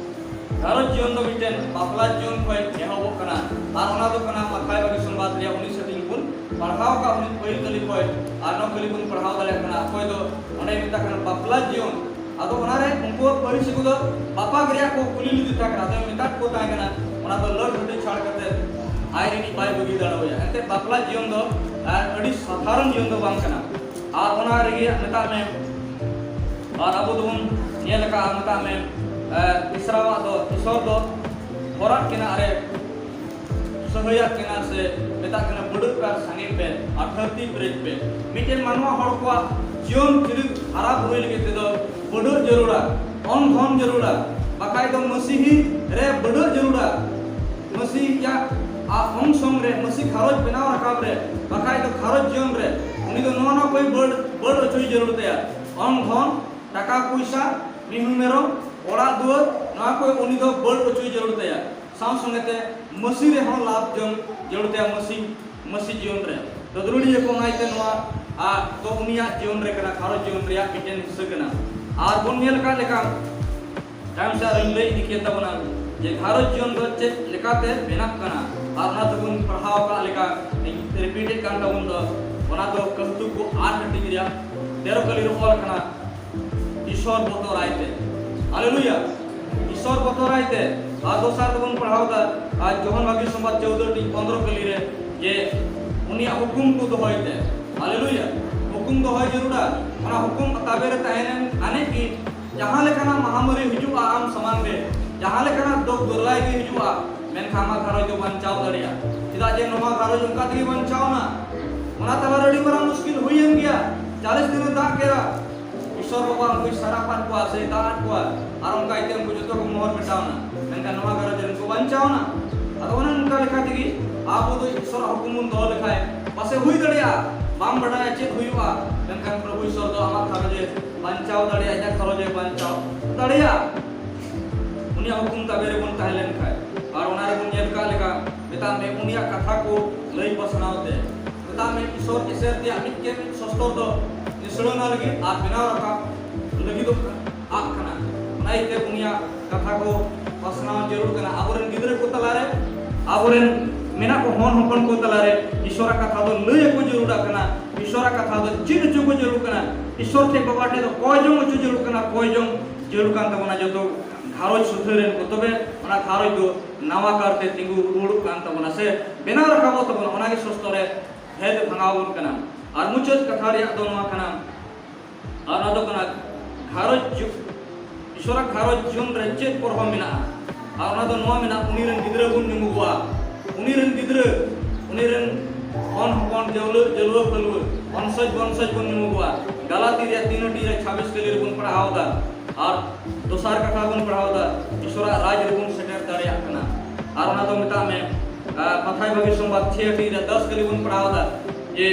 ᱜᱷᱟᱨᱚᱸᱡᱽ ᱡᱤᱭᱚᱱ ᱫᱚ ᱢᱤᱫᱴᱮᱱ ᱵᱟᱯᱞᱟ ᱡᱤᱭᱚᱱ ᱠᱷᱚᱱ ᱮᱦᱚᱵᱚᱜ ᱠᱟᱱᱟ᱾ ᱟᱨ ᱚᱱᱟ ᱫᱚ ᱠᱟᱱᱟ ᱢᱟᱛᱷᱟᱭ ᱵᱟᱜᱤ ᱥᱚᱢᱵᱟᱫ ᱨᱮᱭᱟᱜ ᱩᱱᱤᱥ ᱦᱟᱹᱴᱤᱧ ᱵᱚᱱ ᱯᱟᱲᱦᱟᱣ ᱟᱠᱟᱫ, ᱩᱱᱤ ᱯᱟᱹᱦᱤᱞ ᱠᱟᱹᱞᱤ ᱠᱷᱚᱱ ᱟᱨ ᱱᱚᱣᱟ ᱠᱟᱹᱞᱤ ᱵᱚᱱ ᱯᱟᱲᱦᱟᱣ ᱫᱟᱲᱮᱭᱟᱜ ᱠᱟᱱᱟ᱾ ᱚᱠᱚᱭ ᱫᱚ ᱚᱸᱰᱮ ᱢᱮᱛᱟᱜ ᱠᱟᱱᱟ ᱵᱟᱯᱞᱟ ᱡᱤᱭᱚᱱ᱾ ᱟᱫᱚ ᱚᱱᱟᱨᱮ ᱩᱱᱠᱩ ᱯᱟᱹᱨᱤᱥᱤ ᱠᱚᱫᱚ ᱵᱟᱯᱟᱠ ᱨᱮᱭᱟᱜ ᱠᱚ ᱠᱩᱞᱤ ᱞᱮᱫᱮ ᱛᱟᱦᱮᱸ ᱠᱟᱱᱟ, ᱟᱫᱚ ᱢᱮᱛᱟᱫ ᱠᱚ ᱛᱟᱦᱮᱸ ᱠᱟᱱᱟ, ᱚᱱᱟ ᱫᱚ ᱞᱟᱹᱲ ᱦᱟᱹᱴᱤᱧ ᱪᱷᱟᱲ ᱠᱟᱛᱮ ᱟᱡ ᱨᱤᱱᱤᱡ ᱵᱟᱭ ᱵᱟᱹᱜᱤ ᱫᱟᱲᱮᱣᱟᱭᱟ᱾ ᱮᱱᱛᱮ ᱵᱟᱯᱞᱟ ᱡᱤᱭᱚᱱ ᱫᱚ ᱟᱨ ᱟᱹᱰᱤ ᱥᱟᱫᱷᱟᱨᱚᱱ ᱡᱤᱭᱚᱱ ᱫᱚ ᱵᱟᱝ ᱠᱟᱱᱟ᱾ ᱟᱨ ᱚᱱᱟ ᱨᱮᱜᱮ ᱢᱮᱛᱟᱜ ᱢᱮ, ᱟᱨ ᱟᱵᱚ ᱫᱚᱵᱚᱱ ᱧᱮᱞ ᱟᱠᱟᱫᱼᱟ, ᱢᱮᱛᱟᱜ ᱢᱮ, ᱮ, ᱤᱥᱨᱟᱣᱟᱜ ᱫᱚ, ᱤᱥᱚᱨ ᱫᱚ ᱦᱚᱨᱟᱜ ᱠᱤᱱᱟ ᱨᱮ ᱥᱟᱹᱦᱟᱹᱭᱟᱜ ᱠᱤᱱᱟ ᱥᱮ ᱢᱮᱛᱟᱜ ᱠᱟᱱᱟ, ᱵᱟᱹᱰᱟᱹᱜ ᱯᱮ ᱟᱨ ᱥᱟᱸᱜᱮ ᱯᱮ ᱟᱨ ᱫᱷᱟᱹᱨᱛᱤ ᱯᱮᱨᱮᱡ ᱯᱮ᱾ ᱢᱤᱫᱴᱮᱱ ᱢᱟᱱᱣᱟ ᱦᱚᱲ ᱠᱚᱣᱟᱜ ᱡᱤᱭᱚᱱ ᱪᱤᱨᱤᱛ ᱦᱟᱨᱟ ᱵᱩᱨᱩᱭ ᱞᱟᱹᱜᱤᱫ ᱛᱮᱫᱚ ᱵᱟᱹᱰᱟᱹᱜ ᱡᱟᱹᱨᱩᱲᱟ, ᱚᱝ ᱫᱷᱚᱱ ᱡᱟᱹᱨᱩᱲᱟ, ᱵᱟᱠᱷᱟᱡ ᱫᱚ ᱢᱟᱹᱥᱤᱦᱤ ᱨᱮ ᱵᱟᱹᱰᱟᱹᱜ ᱡᱟᱹᱨᱩᱲᱟ᱾ ᱢᱟᱹᱥᱤᱦᱤᱭᱟᱜ ᱟ ᱚᱝ ᱥᱚᱝ ᱨᱮ, ᱢᱟᱹᱥᱤ ᱜᱷᱟᱨᱚᱸᱡᱽ ᱵᱮᱱᱟᱣ ᱨᱟᱠᱟᱵ ᱨᱮ, ᱵᱟᱠᱷᱟᱡ ᱫᱚ ᱜᱷᱟᱨᱚᱸᱡᱽ ᱡᱤᱭᱚᱱ ᱨᱮ ᱩᱱᱤ ᱫᱚ ᱱᱚᱣᱟ ᱱᱚᱣᱟ ᱠᱚᱭ ᱵᱟᱹᱲ, ᱵᱟᱹᱲ ᱦᱚᱪᱚᱭ ᱡᱟᱹᱨᱩᱲ ᱛᱟᱭᱟ᱾ ᱚᱝ ᱫᱷᱚᱱ, ᱴᱟᱠᱟ ᱯᱩᱭᱥᱟ, ᱢᱤᱦᱩ ᱢᱮᱨᱚᱢ, ᱚᱲᱟᱜ ᱫᱩᱣᱟᱹᱨ, ᱱᱚᱣᱟ ᱠᱚ ᱩᱱᱤ ᱫᱚ ᱵᱟᱹᱲ ᱚᱪᱚᱭ ᱡᱟᱹᱨᱩᱲ ᱛᱟᱭᱟ᱾ ᱥᱟᱶ ᱥᱚᱸᱜᱮ ᱛᱮ ᱢᱟᱹᱥᱤ ᱨᱮᱦᱚᱸ ᱞᱟᱵᱷ ᱡᱚᱝ ᱡᱟᱹᱨᱩᱲ ᱛᱟᱭᱟ, ᱢᱟᱹᱥᱤ, ᱢᱟᱹᱥᱤ ᱡᱤᱭᱚᱱ ᱨᱮ᱾ ᱫᱟᱹᱫᱽᱨᱩᱲᱤᱭᱟᱹ ᱠᱚ ᱚᱱᱟᱭ ᱛᱮ ᱱᱚᱣᱟ, ᱟ, ᱫᱚ ᱩᱱᱤᱭᱟᱜ ᱡᱤᱭᱚᱱ ᱨᱮ ᱠᱟᱱᱟ, ᱜᱷᱟᱨᱚᱸᱡᱽ ᱡᱤᱭᱚᱱ ᱨᱮᱭᱟᱜ ᱢᱤᱫᱴᱮᱱ ᱦᱤᱥᱥᱟᱹ ᱠᱟᱱᱟ᱾ ᱟᱨ ᱵᱚᱱ ᱧᱮᱞ ᱟᱠᱟᱫ ᱞᱮᱠᱟ, ᱛᱟᱭᱚᱢ ᱥᱮᱫ ᱟᱨᱚᱧ ᱞᱟᱹᱭ ᱤᱫᱤ ᱠᱮᱫ ᱛᱟᱵᱚᱱᱟ ᱡᱮ ᱜᱷᱟᱨᱚᱸᱡᱽ ᱡᱤᱭᱚᱱ ᱫᱚ ᱪᱮᱫ ᱞᱮᱠᱟᱛᱮ ᱵᱮᱱᱟᱜ ᱠᱟᱱᱟ, ᱟᱨ ᱚᱱᱟ ᱛᱮᱵᱚᱱ ᱯᱟᱲᱦᱟᱣ ᱟᱠᱟᱫ ᱞᱮᱠᱟ, ᱤᱧ repeat ᱮᱫ ᱠᱟᱱ ᱛᱟᱵᱚᱱ ᱫᱚ, ᱚᱱᱟ ᱫᱚ ᱠᱟᱹᱞᱛᱩ ᱠᱚ ᱟᱴ ᱦᱟᱹᱴᱤᱧ ᱨᱮᱭᱟᱜ ᱛᱮᱨᱚ ᱠᱟᱹᱞᱤ ᱨᱮ ᱚᱞ ᱟᱠᱟᱱᱟ, ᱤᱥᱚᱨ ᱵᱚᱛᱚᱨᱟᱭ ᱛᱮ᱾ ᱦᱟᱞᱮᱞᱩᱭᱟ! ᱤᱥᱚᱨ ᱵᱚᱛᱚᱨᱟᱭ ᱛᱮ᱾ ᱟᱨ ᱫᱚᱥᱟᱨ ᱫᱚᱵᱚᱱ ᱯᱟᱲᱦᱟᱣ ᱮᱫᱟ, ᱟᱨ ᱡᱚᱦᱚᱱ ᱵᱷᱟᱹᱜᱤ ᱥᱚᱢᱵᱟᱫ ᱪᱳᱣᱫᱟᱹ ᱴᱤ ᱯᱚᱱᱫᱽᱨᱚ ᱠᱟᱹᱞᱤ ᱨᱮ, ᱡᱮ ᱩᱱᱤᱭᱟᱜ ᱦᱩᱠᱩᱢ ᱠᱚ ᱫᱚᱦᱚᱭ ᱛᱮ᱾ ᱦᱟᱞᱮᱞᱩᱭᱟ! ᱦᱩᱠᱩᱢ ᱫᱚᱦᱚᱭ ᱡᱟᱹᱨᱩᱲᱟ᱾ ᱚᱱᱟ ᱦᱩᱠᱩᱢ ᱛᱟᱵᱮ ᱨᱮ ᱛᱟᱦᱮᱸ ᱞᱮᱱ ᱟᱱᱮᱡ ᱜᱮ ᱡᱟᱦᱟᱸ ᱞᱮᱠᱟᱱᱟᱜ ᱢᱟᱦᱟᱢᱟᱨᱤ ᱦᱤᱡᱩᱜᱼᱟ ᱟᱢ ᱥᱟᱢᱟᱝ ᱨᱮ, ᱡᱟᱦᱟᱸ ᱞᱮᱠᱟᱱᱟᱜ ᱫᱩᱠ ᱫᱩᱨᱞᱟᱭ ᱜᱮ ᱦᱤᱡᱩᱜᱼᱟ, ᱢᱮᱱᱠᱷᱟᱱ ᱟᱢᱟᱜ ᱜᱷᱟᱨᱚᱸᱡᱽ ᱫᱚ ᱵᱟᱧᱪᱟᱣ ᱫᱟᱲᱮᱭᱟᱜᱼᱟ᱾ ᱪᱮᱫᱟᱜ ᱡᱮ ᱱᱚᱣᱟ ᱜᱷᱟᱨᱚᱸᱡᱽ ᱚᱱᱠᱟ ᱛᱮᱜᱮ ᱵᱟᱧᱪᱟᱣ ᱮᱱᱟ᱾ ᱚᱱᱟ ᱛᱟᱞᱟ ᱨᱮ ᱟᱹᱰᱤ ᱢᱟᱨᱟᱝ ᱢᱩᱥᱠᱤᱞ ᱦᱩᱭᱮᱱ ᱜᱮᱭᱟ᱾ ᱪᱟᱞᱤᱥ ᱫᱤᱱ ᱮ ᱫᱟᱜ ᱠᱮᱫᱟ, ᱤᱥᱚᱨ ᱵᱟᱵᱟ ᱩᱱᱠᱩᱭ ᱥᱟᱨᱟᱯ ᱟᱫ ᱠᱚᱣᱟ ᱥᱮ ᱫᱟᱜ ᱟᱫ ᱠᱚᱣᱟ, ᱟᱨ ᱚᱱᱠᱟ ᱤᱭᱟᱹᱛᱮ ᱩᱱᱠᱩ ᱡᱚᱛᱚ ᱠᱚ ᱢᱚᱦᱚᱨ ᱢᱮᱴᱟᱣ ᱮᱱᱟ᱾ ᱢᱮᱱᱠᱷᱟᱱ ᱱᱚᱣᱟ ᱜᱷᱟᱨᱚᱸᱡᱽ ᱨᱮᱱ ᱠᱚ ᱵᱟᱧᱪᱟᱣ ᱮᱱᱟ᱾ ᱟᱫᱚ ᱚᱱᱮ ᱚᱱᱠᱟ ᱞᱮᱠᱟ ᱛᱮᱜᱮ ᱟᱵᱚ ᱫᱚ ᱤᱥᱚᱨᱟᱜ ᱦᱩᱠᱩᱢ ᱵᱚᱱ ᱫᱚᱦᱚ ᱞᱮᱠᱷᱟᱱ ᱯᱟᱥᱮ ᱦᱩᱭ ᱫᱟᱲᱮᱭᱟᱜᱼᱟ, ᱵᱟᱢ ᱵᱟᱰᱟᱭᱟ ᱪᱮᱫ ᱦᱩᱭᱩᱜᱼᱟ, ᱢᱮᱱᱠᱷᱟᱱ ᱯᱨᱚᱵᱷᱩ ᱤᱥᱚᱨ ᱫᱚ ᱟᱢᱟᱜ ᱜᱷᱟᱨᱚᱸᱡᱽ ᱮ ᱵᱟᱧᱪᱟᱣ ᱫᱟᱲᱮᱭᱟᱜᱼᱟ, ᱤᱧᱟᱹᱜ ᱜᱷᱟᱨᱚᱸᱡᱽ ᱮ ᱵᱟᱧᱪᱟᱣ ᱫᱟᱲᱮᱭᱟᱜᱼᱟ᱾ ᱩᱱᱤᱭᱟᱜ ᱦᱩᱠᱩᱢ ᱛᱟᱵᱮ ᱨᱮᱵᱚᱱ ᱛᱟᱦᱮᱸ ᱞᱮᱱ ᱠᱷᱟᱱ᱾ ᱟᱨ ᱚᱱᱟ ᱨᱮᱵᱚᱱ ᱧᱮᱞ ᱠᱟᱜ ᱞᱮᱠᱟ, ᱢᱮᱛᱟᱜ ᱢᱮ, ᱩᱱᱤᱭᱟᱜ ᱠᱟᱛᱷᱟ ᱠᱚ ᱞᱟᱹᱭ ᱯᱟᱥᱱᱟᱣ ᱛᱮ, ᱢᱮᱛᱟᱜ ᱢᱮ, ᱤᱥᱚᱨ ᱮᱥᱮᱨ ᱛᱮᱭᱟᱜ ᱢᱤᱫᱴᱮᱱ ᱥᱚᱥᱛᱚᱨ ᱫᱚ ᱱᱤᱥᱲᱟᱹᱣᱱᱟ ᱞᱟᱹᱜᱤᱫ ᱟᱨ ᱵᱮᱱᱟᱣ ᱨᱟᱠᱟᱵ ᱞᱟᱹᱜᱤᱫᱚᱜ ᱠᱟᱱᱟ, ᱟᱜ ᱠᱟᱱᱟ᱾ ᱚᱱᱟ ᱤᱭᱟᱹᱛᱮ ᱩᱱᱤᱭᱟᱜ ᱠᱟᱛᱷᱟ ᱠᱚ ᱯᱟᱥᱱᱟᱣ ᱡᱟᱹᱨᱩᱲ ᱠᱟᱱᱟ᱾ ᱟᱵᱚᱨᱮᱱ ᱜᱤᱫᱽᱨᱟᱹ ᱠᱚ ᱛᱟᱞᱟᱨᱮ, ᱟᱵᱚᱨᱮᱱ ᱢᱮᱱᱟᱜ ᱠᱚ ᱦᱚᱱ ᱦᱚᱯᱚᱱ ᱠᱚ ᱛᱟᱞᱟᱨᱮ ᱤᱥᱚᱨᱟᱜ ᱠᱟᱛᱷᱟ ᱫᱚ ᱞᱟᱹᱭ ᱟᱠᱚ ᱡᱟᱹᱨᱩᱲ ᱠᱟᱱᱟ᱾ ᱤᱥᱚᱨᱟᱜ ᱠᱟᱛᱷᱟ ᱫᱚ ᱪᱮᱫ ᱦᱚᱪᱚ ᱠᱚ ᱡᱟᱹᱨᱩᱲ ᱠᱟᱱᱟ᱾ ᱤᱥᱚᱨ ᱴᱷᱮᱱ, ᱵᱟᱵᱟ ᱴᱷᱮᱱ ᱫᱚ ᱠᱚᱭ ᱡᱚᱝ ᱦᱚᱪᱚ ᱡᱟᱹᱨᱩᱲ ᱠᱟᱱᱟ, ᱠᱚᱭ ᱡᱚᱝ ᱡᱟᱹᱨᱩᱲ ᱠᱟᱱ ᱛᱟᱵᱚᱱᱟ ᱡᱚᱛᱚ ᱜᱷᱟᱨᱚᱸᱡᱽ ᱥᱩᱫᱷᱟᱹ ᱨᱮᱱ ᱠᱚ, ᱛᱚᱵᱮ ᱚᱱᱟ ᱜᱷᱟᱨᱚᱸᱡᱽ ᱫᱚ ᱱᱟᱣᱟ ᱠᱟᱨᱛᱮ ᱛᱤᱸᱜᱩ ᱨᱩᱣᱟᱹᱲᱚᱜ ᱠᱟᱱ ᱛᱟᱵᱚᱱᱟ ᱥᱮ ᱵᱮᱱᱟᱣ ᱨᱟᱠᱟᱵᱚᱜ ᱛᱟᱵᱚᱱᱟ᱾ ᱚᱱᱟᱜᱮ ᱥᱚᱥᱛᱚ ᱨᱮ ᱵᱷᱮᱫ ᱵᱷᱟঙᱟᱣ ᱟᱵᱚᱱ ᱠᱟᱱᱟ᱾ ᱟᱨ ᱢᱩᱪᱟᱹᱫ ᱠᱟᱛᱷᱟ ᱨᱮᱭᱟᱜ ᱫᱚ ᱱᱚᱣᱟ ᱠᱟᱱᱟ, ᱟᱨ ᱚᱱᱟ ᱫᱚ ᱠᱟᱱᱟ ᱜᱷᱟᱨᱚᱸᱡᱽ ᱡᱩ-, ᱤᱥᱚᱨᱟᱜ ᱜᱷᱟᱨᱚᱸᱡᱽ ᱡᱤᱭᱚᱱ ᱨᱮ ᱪᱮᱫ ᱯᱚᱨᱦᱚ ᱢᱮᱱᱟᱜᱼᱟ? ᱟᱨ ᱚᱱᱟ ᱫᱚ ᱱᱚᱣᱟ ᱢᱮᱱᱟᱜᱼᱟ, ᱩᱱᱤ ᱨᱮᱱ ᱜᱤᱫᱽᱨᱟᱹ ᱵᱚᱱ ᱧᱩᱢᱩᱜᱚᱜᱼᱟ, ᱩᱱᱤ ᱨᱮᱱ ᱜᱤᱫᱽᱨᱟᱹ, ᱩᱱᱤ ᱨᱮᱱ ᱦᱚᱱ ᱦᱚᱯᱚᱱ, ᱡᱟᱹᱣᱞᱟᱹ, ᱡᱟᱹᱞᱣᱟᱹ ᱯᱟᱹᱞᱣᱟᱹ, ᱵᱚᱝᱥᱚᱡᱽ ᱵᱚᱝᱥᱚᱡᱽ ᱵᱚᱱ ᱧᱩᱢᱩᱜᱚᱜᱼᱟ᱾ ᱜᱟᱞᱟᱛᱤ ᱨᱮᱭᱟᱜ ᱛᱤᱱ ᱦᱟᱹᱴᱤᱧ ᱨᱮ ᱪᱷᱟᱵᱵᱤᱥ ᱠᱟᱹᱞᱤ ᱨᱮᱵᱚᱱ ᱯᱟᱲᱦᱟᱣ ᱮᱫᱟ᱾ ᱟᱨ ᱫᱚᱥᱟᱨ ᱠᱟᱛᱷᱟ ᱵᱚᱱ ᱯᱟᱲᱦᱟᱣ ᱮᱫᱟ, ᱤᱥᱚᱨᱟᱜ ᱨᱟᱡᱽ ᱨᱮᱵᱚᱱ ᱥᱮᱴᱮᱨ ᱫᱟᱲᱮᱭᱟᱜ ᱠᱟᱱᱟ᱾ ᱟᱨ ᱚᱱᱟ ᱫᱚ ᱢᱮᱛᱟᱜ ᱢᱮ, ᱟᱨ ᱢᱟᱛᱷᱟᱭ ᱵᱷᱟᱹᱜᱤ ᱥᱚᱢᱵᱟᱫ ᱪᱷᱮ ᱦᱟᱹᱴᱤᱧ ᱨᱮ ᱫᱚᱥ ᱠᱟᱹᱞᱤ ᱵᱚᱱ ᱯᱟᱲᱦᱟᱣ ᱮᱫᱟ ᱡᱮ,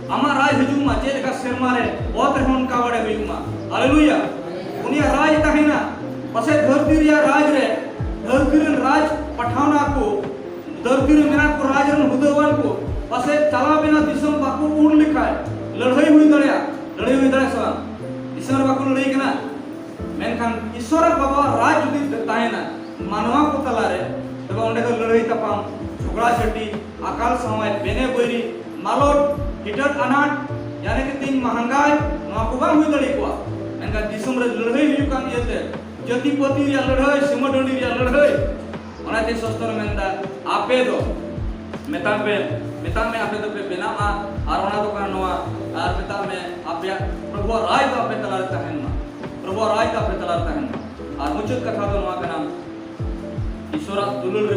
"ᱟᱢᱟᱜ ᱨᱟᱡᱽ ᱦᱤᱡᱩᱜ ᱢᱟ, ᱪᱮᱫ ᱞᱮᱠᱟ ᱥᱮᱨᱢᱟ ᱨᱮ, ᱚᱛ ᱨᱮᱦᱚᱸ ᱚᱱᱠᱟ ᱵᱟᱲᱮ ᱦᱩᱭᱩᱜ ᱢᱟ᱾" ᱦᱟᱞᱮᱞᱩᱭᱟ! ᱩᱱ ᱨᱮᱭᱟᱜ ᱨᱟᱡᱽ ᱛᱟᱦᱮᱱᱟ᱾ ᱯᱟᱥᱮᱡ ᱫᱷᱟᱹᱨᱛᱤ ᱨᱮᱭᱟᱜ ᱨᱟᱡᱽ ᱨᱮ, ᱫᱷᱟᱹᱨᱛᱤ ᱨᱮᱱ ᱨᱟᱡᱽ ᱯᱟᱴᱷᱟᱣᱱᱟ ᱠᱚ, ᱫᱷᱟᱹᱨᱛᱤ ᱨᱮ ᱢᱮᱱᱟᱜ ᱠᱚ ᱨᱟᱡᱽ ᱨᱮᱱ ᱦᱩᱫᱟᱹᱣᱟᱱ ᱠᱚ, ᱯᱟᱥᱮᱡ ᱪᱟᱞᱟᱣ ᱵᱮᱱᱟ ᱫᱤᱥᱚᱢ ᱵᱟᱠᱚ ᱩᱲ ᱞᱮᱠᱷᱟᱡ ᱞᱟᱹᱲᱦᱟᱹᱭ ᱦᱩᱭ ᱫᱟᱲᱮᱭᱟᱜᱼᱟ᱾ ᱞᱟᱹᱲᱦᱟᱹᱭ ᱦᱩᱭ ᱫᱟᱲᱮᱭᱟᱜᱼᱟ ᱥᱮ ᱵᱟᱝ? ᱫᱤᱥᱚᱢ ᱨᱮ ᱵᱟᱠᱚ ᱞᱟᱹᱲᱦᱟᱹᱭ ᱠᱟᱱᱟ᱾ ᱢᱮᱱᱠᱷᱟᱱ ᱤᱥᱚᱨᱟᱜ ᱵᱟᱵᱟᱣᱟᱜ ᱨᱟᱡᱽ ᱡᱩᱫᱤ ᱛᱟᱦᱮᱱᱟ ᱢᱟᱱᱣᱟ ᱠᱚ ᱛᱟᱞᱟᱨᱮ, ᱛᱚᱵᱮ ᱚᱸᱰᱮ ᱫᱚ ᱞᱟᱹᱲᱦᱟᱹᱭ ᱛᱟᱯᱟᱢ, ᱡᱷᱚᱜᱽᱲᱟ ᱡᱷᱟᱹᱴᱤ, ᱟᱠᱟᱞ ᱥᱟᱶᱟᱭ, ᱵᱮᱱᱮ ᱵᱟᱹᱭᱨᱤ, ᱢᱟᱞᱚᱴ, ᱦᱤᱴᱟᱹᱴ ᱟᱱᱟᱴ, ᱭᱟᱱᱤ ᱠᱤ ᱛᱤᱧ ᱢᱟᱦᱟᱝᱜᱟᱭ, ᱱᱚᱣᱟ ᱠᱚ ᱵᱟᱝ ᱦᱩᱭ ᱫᱟᱲᱮ ᱠᱚᱜᱼᱟ᱾ ᱢᱮᱱᱠᱷᱟᱱ ᱫᱤᱥᱚᱢ ᱨᱮ ᱞᱟᱹᱲᱦᱟᱹᱭ ᱦᱩᱭᱩᱜ ᱠᱟᱱ ᱤᱭᱟᱹᱛᱮ, ᱡᱟᱹᱛᱤ ᱯᱟᱹᱛᱤ ᱨᱮᱭᱟᱜ ᱞᱟᱹᱲᱦᱟᱹᱭ, ᱥᱤᱢᱟᱹ ᱰᱟᱹᱰᱤ ᱨᱮᱭᱟᱜ ᱞᱟᱹᱲᱦᱟᱹᱭ, ᱚᱱᱟᱛᱮ ᱥᱚᱥᱛᱚᱨ ᱢᱮᱱᱫᱟ, ᱟᱯᱮ ᱫᱚ ᱢᱮᱛᱟᱜ ᱯᱮ, ᱢᱮᱛᱟᱜ ᱢᱮ, ᱟᱯᱮ ᱫᱚᱯᱮ ᱵᱮᱱᱟᱣᱟ ᱟᱨ ᱚᱱᱟ ᱫᱚ ᱠᱟᱱᱟ ᱱᱚᱣᱟ, ᱟᱨ ᱢᱮᱛᱟᱜ ᱢᱮ, ᱟᱯᱮᱭᱟᱜ ᱯᱨᱚᱵᱷᱩᱣᱟᱜ ᱨᱟᱡᱽ ᱫᱚ ᱟᱯᱮ ᱛᱟᱞᱟᱨᱮ ᱛᱟᱦᱮᱱ ᱢᱟ, ᱯᱨᱚᱵᱷᱩᱣᱟᱜ ᱨᱟᱡᱽ ᱫᱚ ᱟᱯᱮ ᱛᱟᱞᱟᱨᱮ ᱛᱟᱦᱮᱱ ᱢᱟ᱾ ᱟᱨ ᱢᱩᱪᱟᱹᱫ ᱠᱟᱛᱷᱟ ᱫᱚ ᱱᱚᱣᱟ ᱠᱟᱱᱟ, ᱤᱥᱚᱨᱟᱜ ᱫᱩᱞᱟᱹᱲ ᱨᱮ